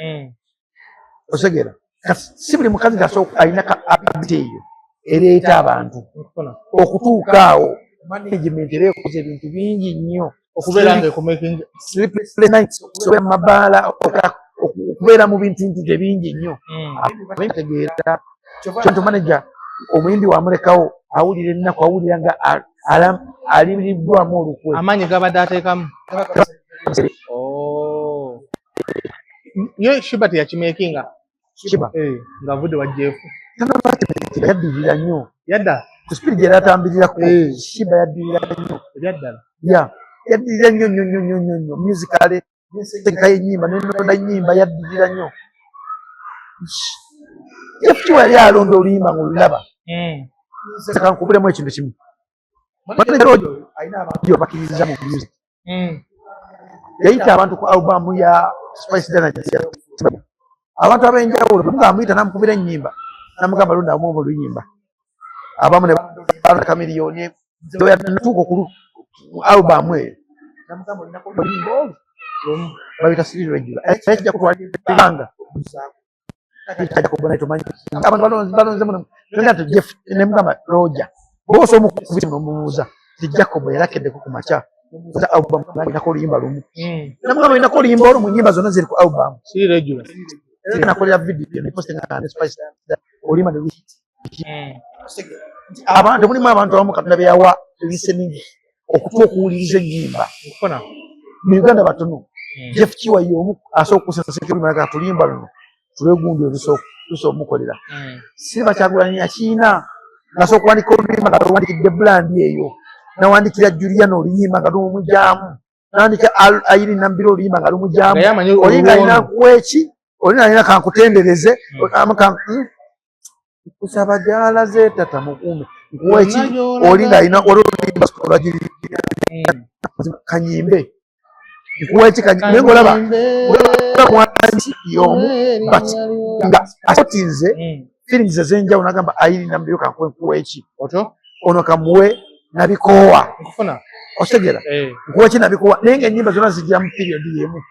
Otegeera? Kati si buli mukazi nti asobola alina ka ability eyo ereeta abantu Nkufuna. okutuuka awo. Management era ekoze ebintu bingi nnyo Okubeera nga ekumaking sleepless nights, okubeera mu mabaala, okubeera mu bintu ntu ebingi nnyo. Ategeera kyonto manager omuyimbi wamulekawo awulira ennaku, awulira nga aliriddwamu olukwe. Amaanyi gabadde ateekamu. Oh. Ye Sheebah teyakimakinga. Sheebah Eh, ng'avudde wa Jeff. Yaddirira nnyo. Yadda. Ku speed gye yali atambulirako, Sheebah yaddirira nnyo. Ebyaddala. Ya, yaddirira nnyo nnyo nnyo nnyo nnyo nnyo musically, n'entegeka y'ennyimba n'ennonda ennyimba yaddirira nnyo. Jeff Kiwa yali alonda oluyimba ng'olulaba. Seka nkubulemu ekintu kimu. Manager oyo alina abantu bakkiririza mu music. Yayita abantu ku album ya Spice Diana, abantu ab'enjawulo bwe amuyita n'amukubira ennyimba n'amugamba londamu oluyimba, abamu ne balonda Chameleone natuuka okulu album eyo n'amugamba olinako oluyimba olwo babita Siri Regular kijja kutwala ebbanga tomanyi abantu balonze muno nti Jeff ne mugamba Roger bw'osa omukubiri n'omubuuza nti Jacob yalakeddeko ku makya album inako oluyimba lumu, namugamba inako oluyimba olwo mu nnyimba zonna ziri ku album. Siri Regular. Era nakolera video ne postinga ne Spice oluyimba ne luhit. Abantu mulimu abantu abamu Katonda be yawa listening okutuwa okuwuliriza ennyimba. Nkufuna. Mu Uganda batono. Jeff Kiwa y'omu asobola okusensa oluyimba nga tuluyimba luno tulwegundi olusobola omukolera. Silver Kyagulanyi yakiina ngasobola okuwandika oluyimba nga luwandikidde brand eyo, nawandikira Juliana oluyimba nga lumujaamu, nawandika Irene Nambiro oluyimba nga lumujaamu. Nga yamanyi oli nga alina olwono. nkuwa eki, oli alina kankutendereze, kusaba gyalaze tata mukuume nkuwa eki, oli nga alina oli oluyimba olwagiri kanyimbe nkuwa eki naye ng'olaba muwandiisi y'omu but nga asotinze feelings ez'enjawulo nagamba Irene Nambiro kankuwe nkuwa eki. Otyo? Ono kamuwe nabikoowa. Nkufuna. Okitegera? Eh. Nkuwa ki nabikoowa, naye nga ennyimba zonna zijja mu period yemu,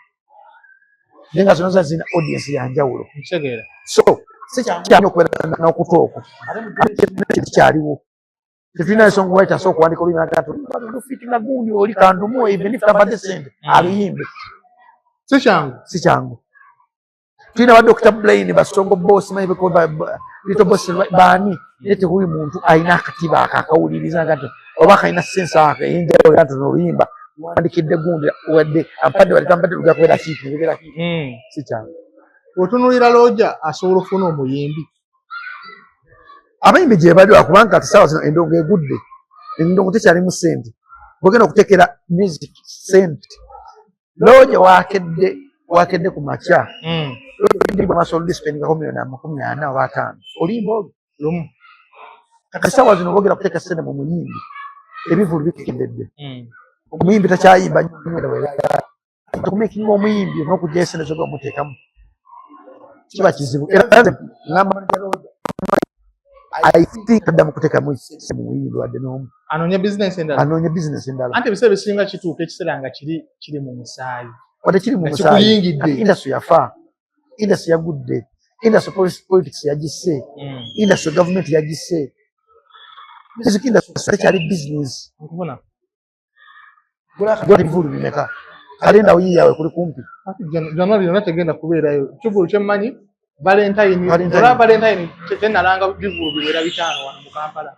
naye nga zonna zina audience ya njawulo. Nkitegeera. So si kyanyu okubeera n'okutu okwo, ate kikyaliwo. Tetulina ensonga lwaki asobola okuwandika oluyimba naga nti lufitinga gundi oli kandumuwe, even if tabadde sente aluyimbe. Si kyangu. Si kyangu. Tulina ba Dr Brain, basongo boss, manyi little boss baani, naye tekuli muntu alina akatiba ako akawuliriza nga nti oba kalina sense ako ey'enjawulo nti oluyimba wandikidde gundi, wadde ampadde wadde tampadde, lujja kubeera kiiki, lubeera kiiki. Si kyangu. Otunuulira looja asobola okufuna omuyimbi. Abayimbi gye bali, lwakubanga kati saawa zino endongo egudde, endongo tekyalimu sente. Bwogenda okutekera music sente, looja wakedde ku makya maaso oludispendingako miliyoni 40 oba 50 oluyimba olwo lumu. Kati saawa zino bogera kuteeka sente mu muyimbi, ebivulu bikendedde, omuyimbi takyayimba nnyo. Okumakinga omuyimbi n'okugyayo sente zoga omuteekamu kiba kizibu. Era nze ngamba, I think addamu kuteekamu sente mu muyimbi wadde n'omu. Anoonye bizinensi endala. Anoonye bizinesi endala. Anti ebiseera ebisinga kituuka ekiseera nga kiri mu musaayi. Wadde kiri mu nga musaayi, kikuyingidde. Kati industry yafa, industry yagudde, industry politics yagisse, industry government yagisse, music industry tekyali business. Nkufuna. Gula ebivulu bimeka? Kalenda yiyawe kuli kumpi. Ati January yonna tegenda kubeerayo kivulu kyemmanyi, Valentine. Valentine. Olwa Valentine kyenalanga bivulu biwera 5 wano mu Kampala.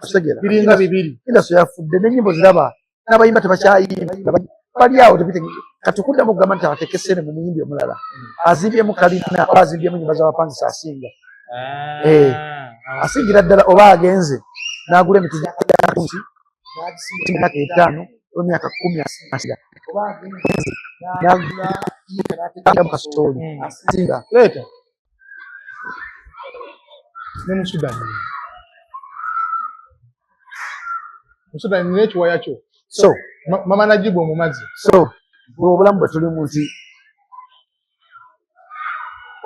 Okitegeera? Biringa 2. Industry yafudde, n'ennyimbo ziraba n'abayimba tebakyayimba, bali awo kati okuddamu okugamba nti abateeke sente mu muyimbi omulala azimbyemu kalina oba azimbyemu nyumba z'abapangisa, asinga. Eh. Asingira ddala oba agenze n'agula emiti gyansi emyaka 5 oba emyaka 10, asinga n'agula kasooli, asinga. Leeta ne Musudani, Musudani nina ekiwaya kyo. So Mama Najibu omumazi. So bwe obulamu bwe tulimu nti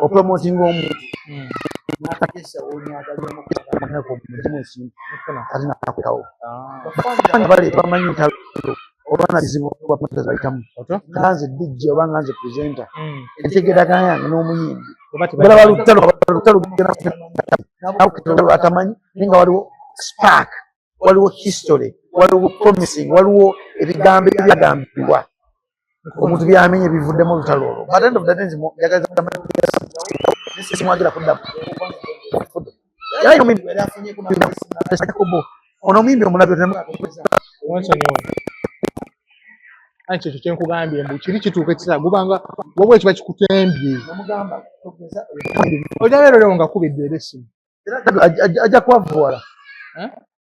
opromotinga omuntu n'akateesa ekintu ate nakwekawo baleeta bamanyi ntalo oba na bizibu bayitamu, nga nze DJ oba nga nze presenter, entegeeragana yange n'omuyimbi balaba lutalo, lutalo atamanyi, naye nga waliwo spark, waliwo history, waliwo promising, waliwo ebigambo ebyagambibwa omuntu byamenye bivuddemu olutalo olwo. But end of the day, njagaliza simwagira kuddamu. Era omuyimbi ono, omuyimbi omulabye. Wensonyiwe, anti kyekyo kyenkugambye mbu kiri kituuka ekiseera gubanga wabwe kiba kikutembye, ojja leero leero nga kubidde era essimu. Ajja kwavuwala. Eh?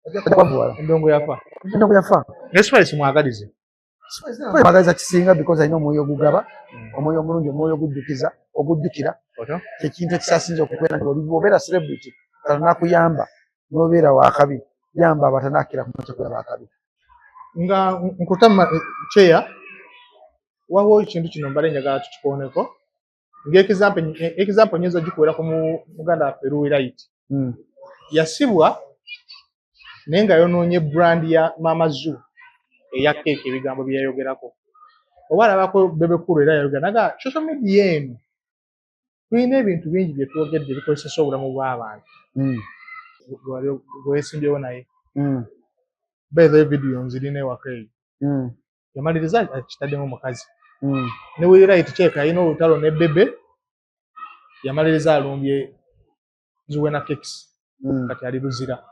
Ajja kwavuwala. Endongo yafa. Endongo yafa. Naye Spice mwagalize. Mwagaliza kisinga because alina omwoyo ogugaba, omwoyo omulungi, omwoyo ogujjukiza, ogujjukira. Kyekintu ekisasinza okubeera nti oli obeera celebrity kala nakuyamba n'obeera wakabi, yamba abatanakira kumakya kubeera bakabi. Nga nkutama cheya, waliwo ekintu kino mbale njagala tukikooneko ng'example nyinza ogikuwera ku muganda waffe Luwi Light. Yasibwa naye nga yonoonye brand ya Mama Zoo eya keeki, ebigambo bye yayogerako oba alabako Bebe Cool era yayogera naga social media eno tulina ebintu bingi bye twogedde ebikozesesa obulamu bw'abantu. Gwe weesimbyewo naye, by the way, video nzirina ewaka eyo. Yamaliriza akitaddemu omukazi. Ne Willy Light kyeka alina olutalo ne Bebe, yamaliriza alumbye Zuwena Cakes. Kati ali Luzira.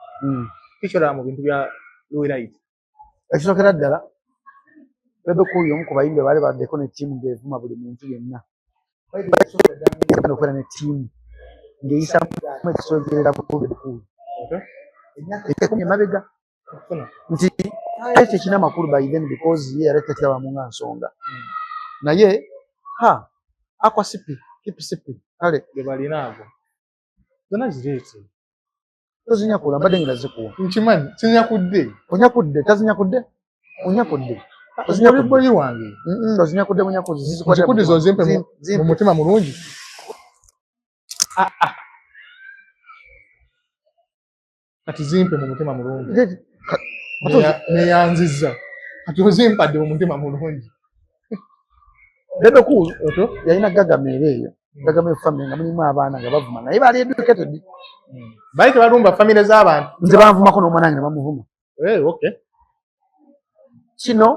Kikyolaba mu bintu bya Willy Light? Ekisookera ddala, Bebe Cool omu ku bayimbi baali baddeko ne ttiimu ng'evuma buli muntu yenna, okubeera ne ttiimu ng'eyisamu ekisogerera ku Bebe Cool 10 emabega nti ekyo kirina amakulu by then because ye yali takirabamu nga nsonga. Naye ha akwa sipi kipi sipi kale. Ge balina ago zonna zireete. Tozinyakula, mbadde ngenda zikuwa. Nkimanyi sinyakudde. Onyakudde, tazinyakudde, onyakudde. Oli boyi wange. Ozinyakudde bunyakuzi. Nzikuddiza ozimpe mu mutima mulungi. Ah, ah. Kati zimpe mu mutima mulungi. Neyanziza. Kati ozimpadde mu mutima mulungi. Bebe Cool yalina Gagamel eyo. Gagamel family nga mulimu abaana nga bavuma naye baali educated. Baali tebalumba famire z'abantu. Nze banvumako n'omwana wange ne bamuvuma. Eh, okay. Kino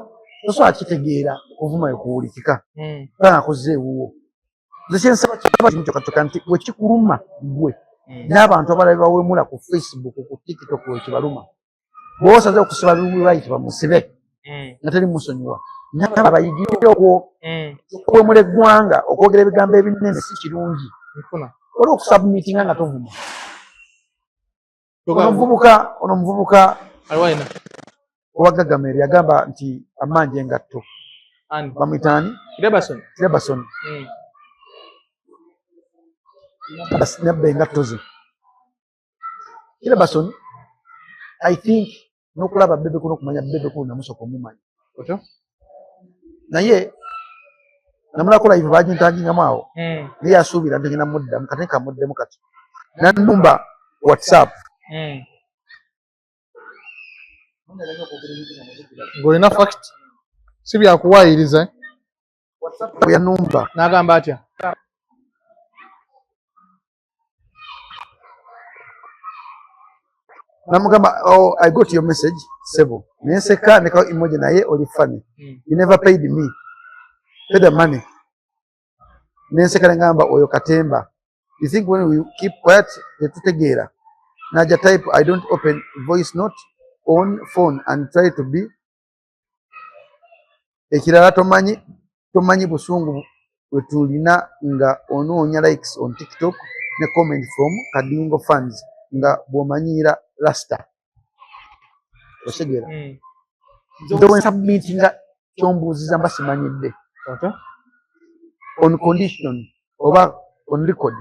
tosobola kitegeera okuvuma ekuwulikika. Kubanga akozze ewuwo. Nze kyensaba kiba kimu kyokka kyokka nti wekikuluma ggwe n'abantu abalala bawemula ku Facebook, ku TikTok wekibaluma. Bw'oba osaze okusiba right bamusibe nga teri musonyiwa. N'aba bayigire okwo okuwemula eggwanga okwogera ebigambo ebinene si kirungi. Waliwo okusubmitinga nga tovuma. Ono omuvubuka owa Gagamel yagamba nti amanja engatto. Bamuyita ani? Trebason. Nabba engatto ze. Trebason I think n'okulaba Bebe Cool n'okumanya Bebe Cool namusooka omumanya. Naye namulako live bagintangingamu awo. Naye yasuubira nti ngenda muddamu kati kamuddemu kati. Nannumba WhatsApp. Ng'olina fact si byakuwaayiriza. WhatsApp yanumba. N'agamba atya? Namugamba, oh, I got your message, sebo. Nenseka nekawo emoji naye oli funny. You never paid me. Pay the money. Nenseka nengamba oyo katemba. You think when we keep quiet tetutegeera. Naja type I don't open voice note on phone and try to be. Ekirala tomanyi busungu bwe tulina nga onoonya likes on TikTok ne comment from Kadingo fans nga bw'omanyiira Rasta. Otegeera? Nze bwe nsubmitinga ky'ombuuziza mba simanyidde. On condition oba on record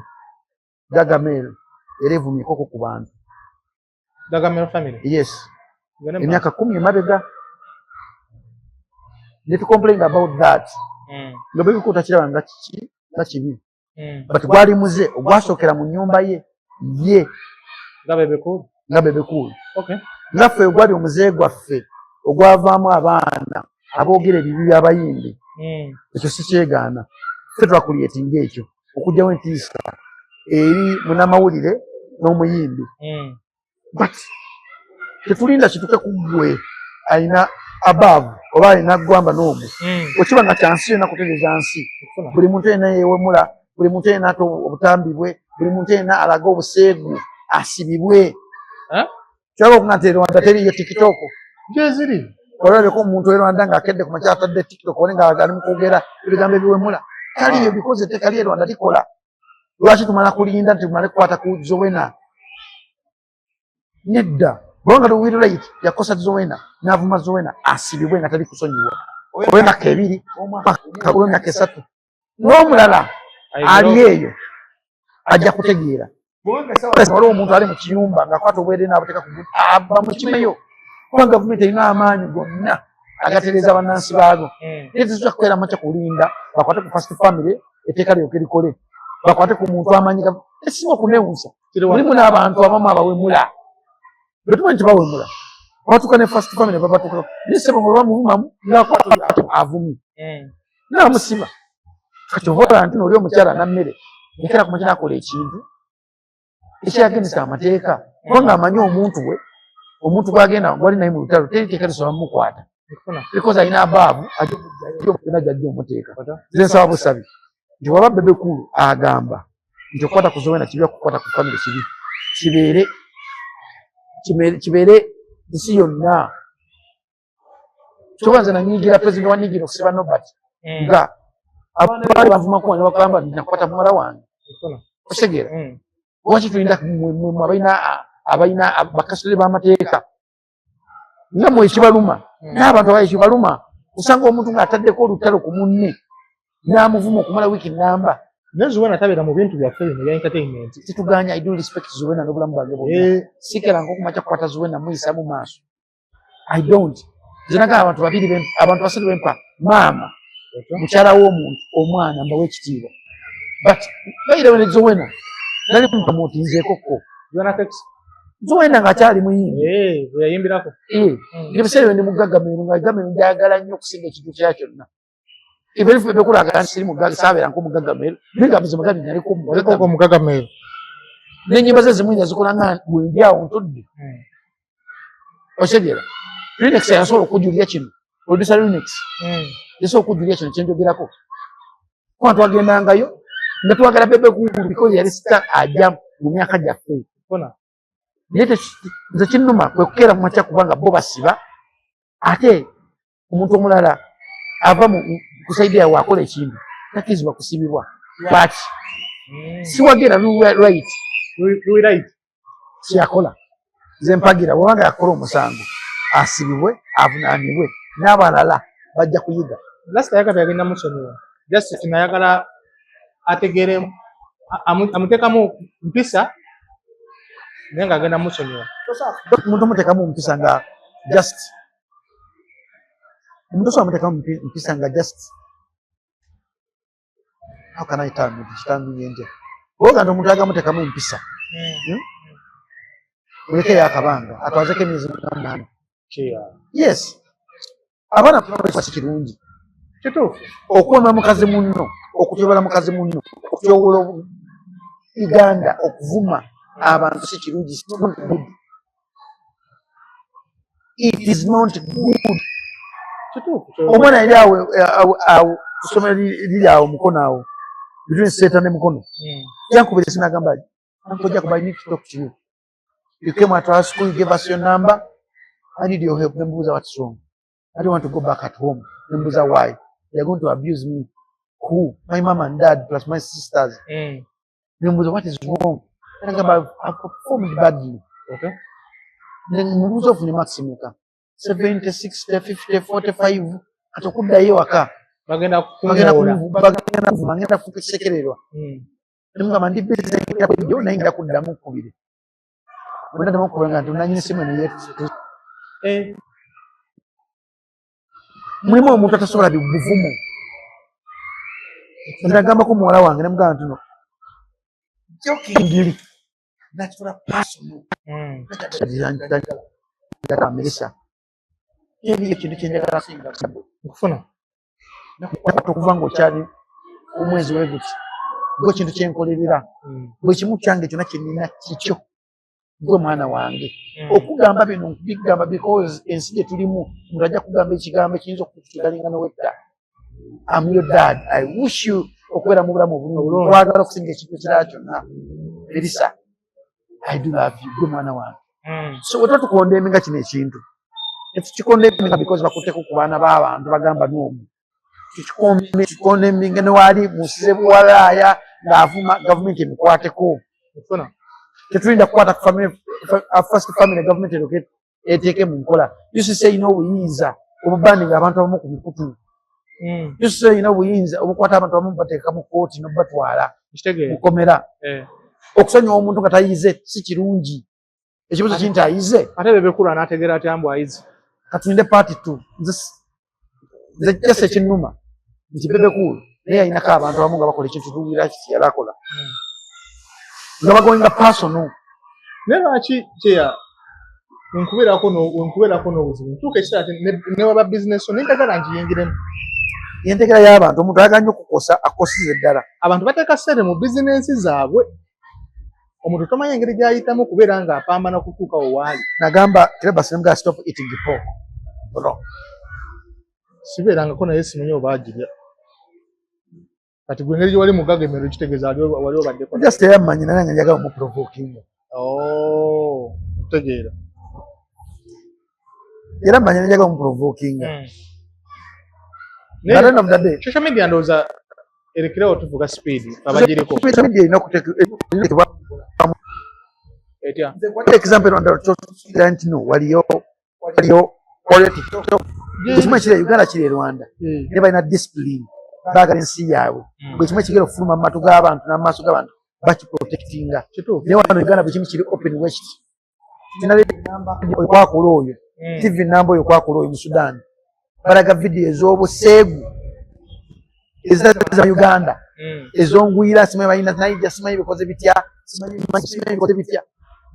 Gagamel era evumyekoko ku bantu. Gagamel family? Yes. Emyaka 10 emabega. Ne tu complain about that. Nga Bebe Cool takiraba nga kiki nga kibi. But gwali muze ogwasookera mu nnyumba ye ye. Nga Bebe Cool? Nga Bebe Cool. Nga ffe ogwali omuze gwaffe ogwavaamu abaana aboogera ebibi by'abayimbi. Ekyo si kyegaana. Ffe twakuliyetinga ekyo okuggyawo entiisa eri munnamawulire n'omuyimbi. But tetulinda kituuke ku ggwe alina above oba alina gwamba n'ogwo. Okiba nga kyansi yonna kutereeza nsi. Buli muntu yenna yeewemula, buli muntu yenna ata obutambi bwe, buli muntu yenna alaga obuseegu asibibwe. Kyaba okuga nti e Rwanda teriiyo TikTok. Gyeziri. Olabeko omuntu e Rwanda ng'akedde ku makya atadde TikTok ole ng'ali mu kwogera ebigambo ebiwemula. Taliiyo because etteeka ly'e Rwanda likola. Lwaki tumala kulinda nti tumale kukwata ku Zowena? Nedda. Bw'oba nga Will Right yakosa Zowena n'avuma Zowena asibibwe nga tali kusonyiwa. Ow'emyaka 2, ow'emyaka 3. N'omulala ali eyo ajja kutegeera. Waliwo omuntu ali mu kiyumba ng'akwata obwereere n'abuteeka ku bamukimeyo. Kuba gavumenti erina amaanyi gonna agatereeza bannansi baago. Naye tetujja kukeera makya kulinda bakwate ku first family etteeka lyoke likole. Bakwate ku muntu amanyi ekisinga okunewuusa. Mulimu n'abantu abamu abawemula. Bwe tumanyi nti bawemula. Batuuka ne first family babatuukako. Naye ssebo nga bamuvumamu ng'akwata avumye. N'amusiba. Kati oba olaba nti oli omukyala Nammere yakeera ku makya n'akola ekintu ekyagenesa amateeka kubanga amanyi omuntu we omuntu gw'agenda gwali naye mu lutalo teri teeka lisobola mumukwata because alina abaavu ajja gy'ajja omuteeka. Nze nsaba busabi nti bw'aba Bebe Cool agamba nti okukwata ku Zowena kibi, okukwata ku family kibi, kibeere nsi yonna. Kyoba nze nanyiigira president wa Nigeria okusiba Nobert nga abaana bavumako ne bagamba nti nakwata muwala wange. Otegeera? Lwaki tulinda mmwe abalina bakasitole b'amateeka nga mmwe ekibaluma n'abantu abalala ekibaluma osanga omuntu ng'ataddeko olutalo ku munne n'amuvuma okumala wiiki nnamba. Naye Zuena tabeera mu bintu byaffe bino ebya entertainment. Situganya, I do respect Zuena n'obulamu bwange bwonna. Sikeranga okumakya kukwata Zuena muyisa mu maaso. I don't. Nze nagamba abantu babiri abantu basatu bempa maama, mukyala w'omuntu, omwana mbawe ekitiibwa. But by the way, Zuena nali mupromotinzeeko ko. Zuena Cakes? Zuena ng'akyali muyimbi. Eh, bwe yayimbirako. Eh, ebiseera ebyo ndi mugagga Meru, nga Gamero njagala nnyo okusinga ekintu kya kyonna. Even if Bebe Cool agamba siri mugagga, saabeerangako mugagga Meru, naye nga amazima gali naliko mugagga. Waliko mugagga Meru. N'ennyimba ze zimu nazikola nga bwendi awo ntudde. Okitegeera? Linux yasobola okujulira kino. Producer Linux yasobola okujulira kino kyenjogerako. Kuba twagendangayo nga twagala Bebe Cool because yali star ajja mu myaka gyaffe. Naye nze kinnuma kwe kukeera mu makya kubanga bo basiba, ate omuntu omulala ava mu ku side yawe akola ekintu takkirizibwa kusibibwa. Lwaki? Siwagira right. Right. Kyeyakola nze mpagira, bw'abanga yakola omusango asibibwe, avunaanibwe, n'abalala bajja kuyiga. Last ayagala yagenda musonyiwa. Just kinayagala ategere amuteekamu mpisa naye ng'agenda musonyiwa. Omuntu omuteekamu mpisa nga just omuntu osobola muteekamu mpisa nga just, how can I term it? Kitambiye ntya? Bwoga nti omuntu ayagala muteekamu empisa, mulekeyo akabanga atwazeko emyezi 8. Yes, abaana si kirungi. Kituufu. Okuwema mukazi munno, okutyobola mukazi munno, okutyobola Uganda, okuvuma abantu si kirungi. It's not good. It is not good. Kituufu. Omwana yali awo awo awo ku ssomero liri awo Mukono awo, between Seeta ne Mukono. Yankubira esimu n'agamba, "Uncle Jacob, I need to talk to you. You came at our school, you gave us your number. I need your help." Nembuuza, "What's wrong?" "I don't want to go back at home." Nembuuza, "Why?" "They are going to abuse me." "Who?" "My mom and dad plus my sisters." Nembuuza, "What is wrong?" Nagamba, "I've performed badly." Nemubuuza, "Ofunye marks meka?" 70, 60, 50, 45. Kati okuddayo ewaka bagenda bagenda kumwola. Bagenda kuvuma, ngenda kufuuka ekisekererwa. Nemugamba, "Ndi busy ebyo, naye ngenda kuddamu nkubire." Bwe naddamu okukubira nga nti nanyini simu eno mulimu omuntu atasobola buvumu. Nagambako muwala wange, nemugamba nti no, jokingly nakitola personal. Mirisa eriyo ekintu kyenjagala singa Nkufuna. Nakukwata okuva ng'okyali omwezi we guti, gwe kintu kyenkolerera. Bwe kimu kyange kyonna kyenina kikyo, gwe mwana wange. Okugamba bino nkubigamba because ensi gye tulimu omuntu ajja kugamba ekigambo ekiyinza okutugalinga nowetta. I'm your dad. I wish you okubeera mu bulamu obulungi. Obulungi. Kwagala okusinga ekintu ekirala kyonna. Melissa, I do love you, gwe mwana wange. So bwe tuba tukondemninga kino ekintu, tetukikondemninga because bakutteko ku baana b'abantu bagamba n'omu. Tukikondemninga newaali mu nsi z'ebuwalaaya ng'avuma gavumenti emukwateko. Nkufuna. Tetulinda kukwata ku family, first family, gavumenti eroke eteeke mu nkola. UCC erina obuyinza obubaninga abantu abamu ku mikutu. UCC erina obuyinza obukwata abantu abamu bateeka mu kooti n'obubatwala Nkitegeera. mukomera. Okusonyiwa omuntu nga tayize si kirungi. Ekibuzo kiri nti ayize? Ate Bebe Cool anaategeera atya mbu ayize? Katulinde part two. Nze just ekinnuma nti Bebe Cool naye alinako abantu abamu nga bakola ekintu tuwulira kiti yali akola nga bagoinga personal. Naye lwaki kyeya wenkubeerako n'obuzibu ntuuka ekiseera ate ne waba bizinesi naye njagala ngiyingiremu. Entegera y'abantu, omuntu ayagala nnyo okukosa, akukosiza eddala. Abantu bateeka ssente mu bizinensi zaabwe, omuntu tomanyi engeri gy'ayitamu kubeera ng'apambana kutuuka we waali. Nagamba Trebas, nemugaa, "Stop eating pork, bro." Sibeerangako naye simanyi oba agirya. Kati gwe engeri gye wali mugagga emmere kitegeeza wali obaddeko. Just eyammanyi naye nga njagala omuprovokinga. Oh, ntegeera. Era mmanyi njagala omuprovokinga. At the end of the day, Social media ndowooza erekerewo tuvuga speed abagiriko. Social media erina okuteekebwa Etya? Example, Rwanda tosuubira nti no waliyo TikTok. Buli kimu ekiri e Uganda kiri e Rwanda. Naye balina discipline, baagala ensi yaabwe. Buli kimu ekigenda okufuluma mu matu g'abantu n'amaaso g'abantu bakiprotectinga. Kituufu. Naye wano Uganda buli kimu kiri open west. Okwakola oyo TV namba oyo kwakola oyo mu Sudan balaga vidiyo ez'obuseegu ezita za Uganda, ezongwira, simanyi balina Naija, simanyi bikoze bitya, simanyi bikoze bitya.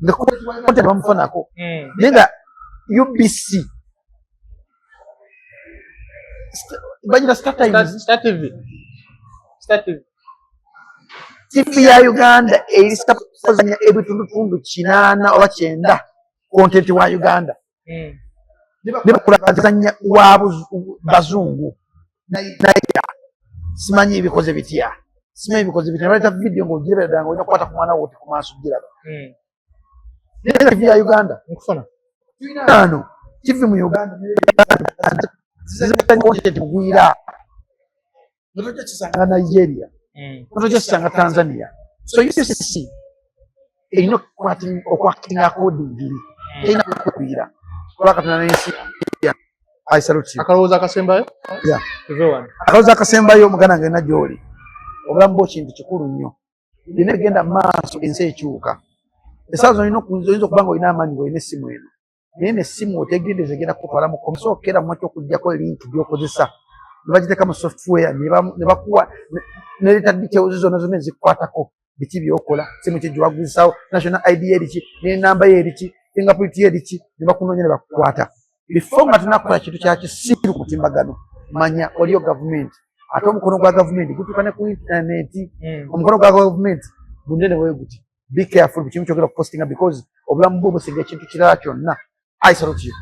Nga content bamufanako, naye nga UBC bagira Star Times. Star TV. Star TV. TV ya Uganda erisazanya ebitundutundu 80 oba 90 content wa Uganda ne bakulazanya wa bazungu. Naye simanyi ebikoze bitya, simanyi ebikoze bitya, baleeta video ng'ogirebera ddala ng'olina kukwata ku mwana wo ku maaso giraba. Naye nga TV ya Uganda Nkufuna. Ano TV mu Uganda zizanya content mugwira nga tojja kisanga Nigeria, nga tojja kisanga Tanzania. So UCC erina okwakitinga accordingly, erina kukwira kuba Katonda n'ensi. I salute you. Akalowoozo akasembayo? Yeah. Tuve wano. Akalowoozo akasembayo, muganda wange, na gy'oli, obulamu bwo kintu kikulu nnyo. Byonna bigenda mu maaso, ensi ekyuka. Essaawa zino olina oyinza okuba nga olina amaanyi ng'olina essimu eno, naye nessimu otegendereza egenda kukutwala mu komi. Sookera mu okuggyako link gy'okozesa ne bagiteeka mu software ne bakuwa ne leeta details zonna zonna ezikukwatako, biki byokola, simu ki gyewaguzisawo, national ID eriki, n'enamba ye eriki, fingerprint ye eriki, ne bakunoonya ne bakukwata. Before nga tunakukola kintu kya kisiru ku mutimbagano, manya oliyo gavumenti, ate omukono gwa gavumenti gutuuka ne ku intaneti. Omukono gwa gavumenti gunene bwe guti. Be careful buli kimu kyogera kupostinga, because obulamu bwo businga ekintu kirala kyonna. I salute you.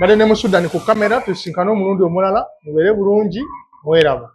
Badde ne mu Sudan ku kamera. Tusinkane omulundi omulala. Mubeere bulungi, mweraba.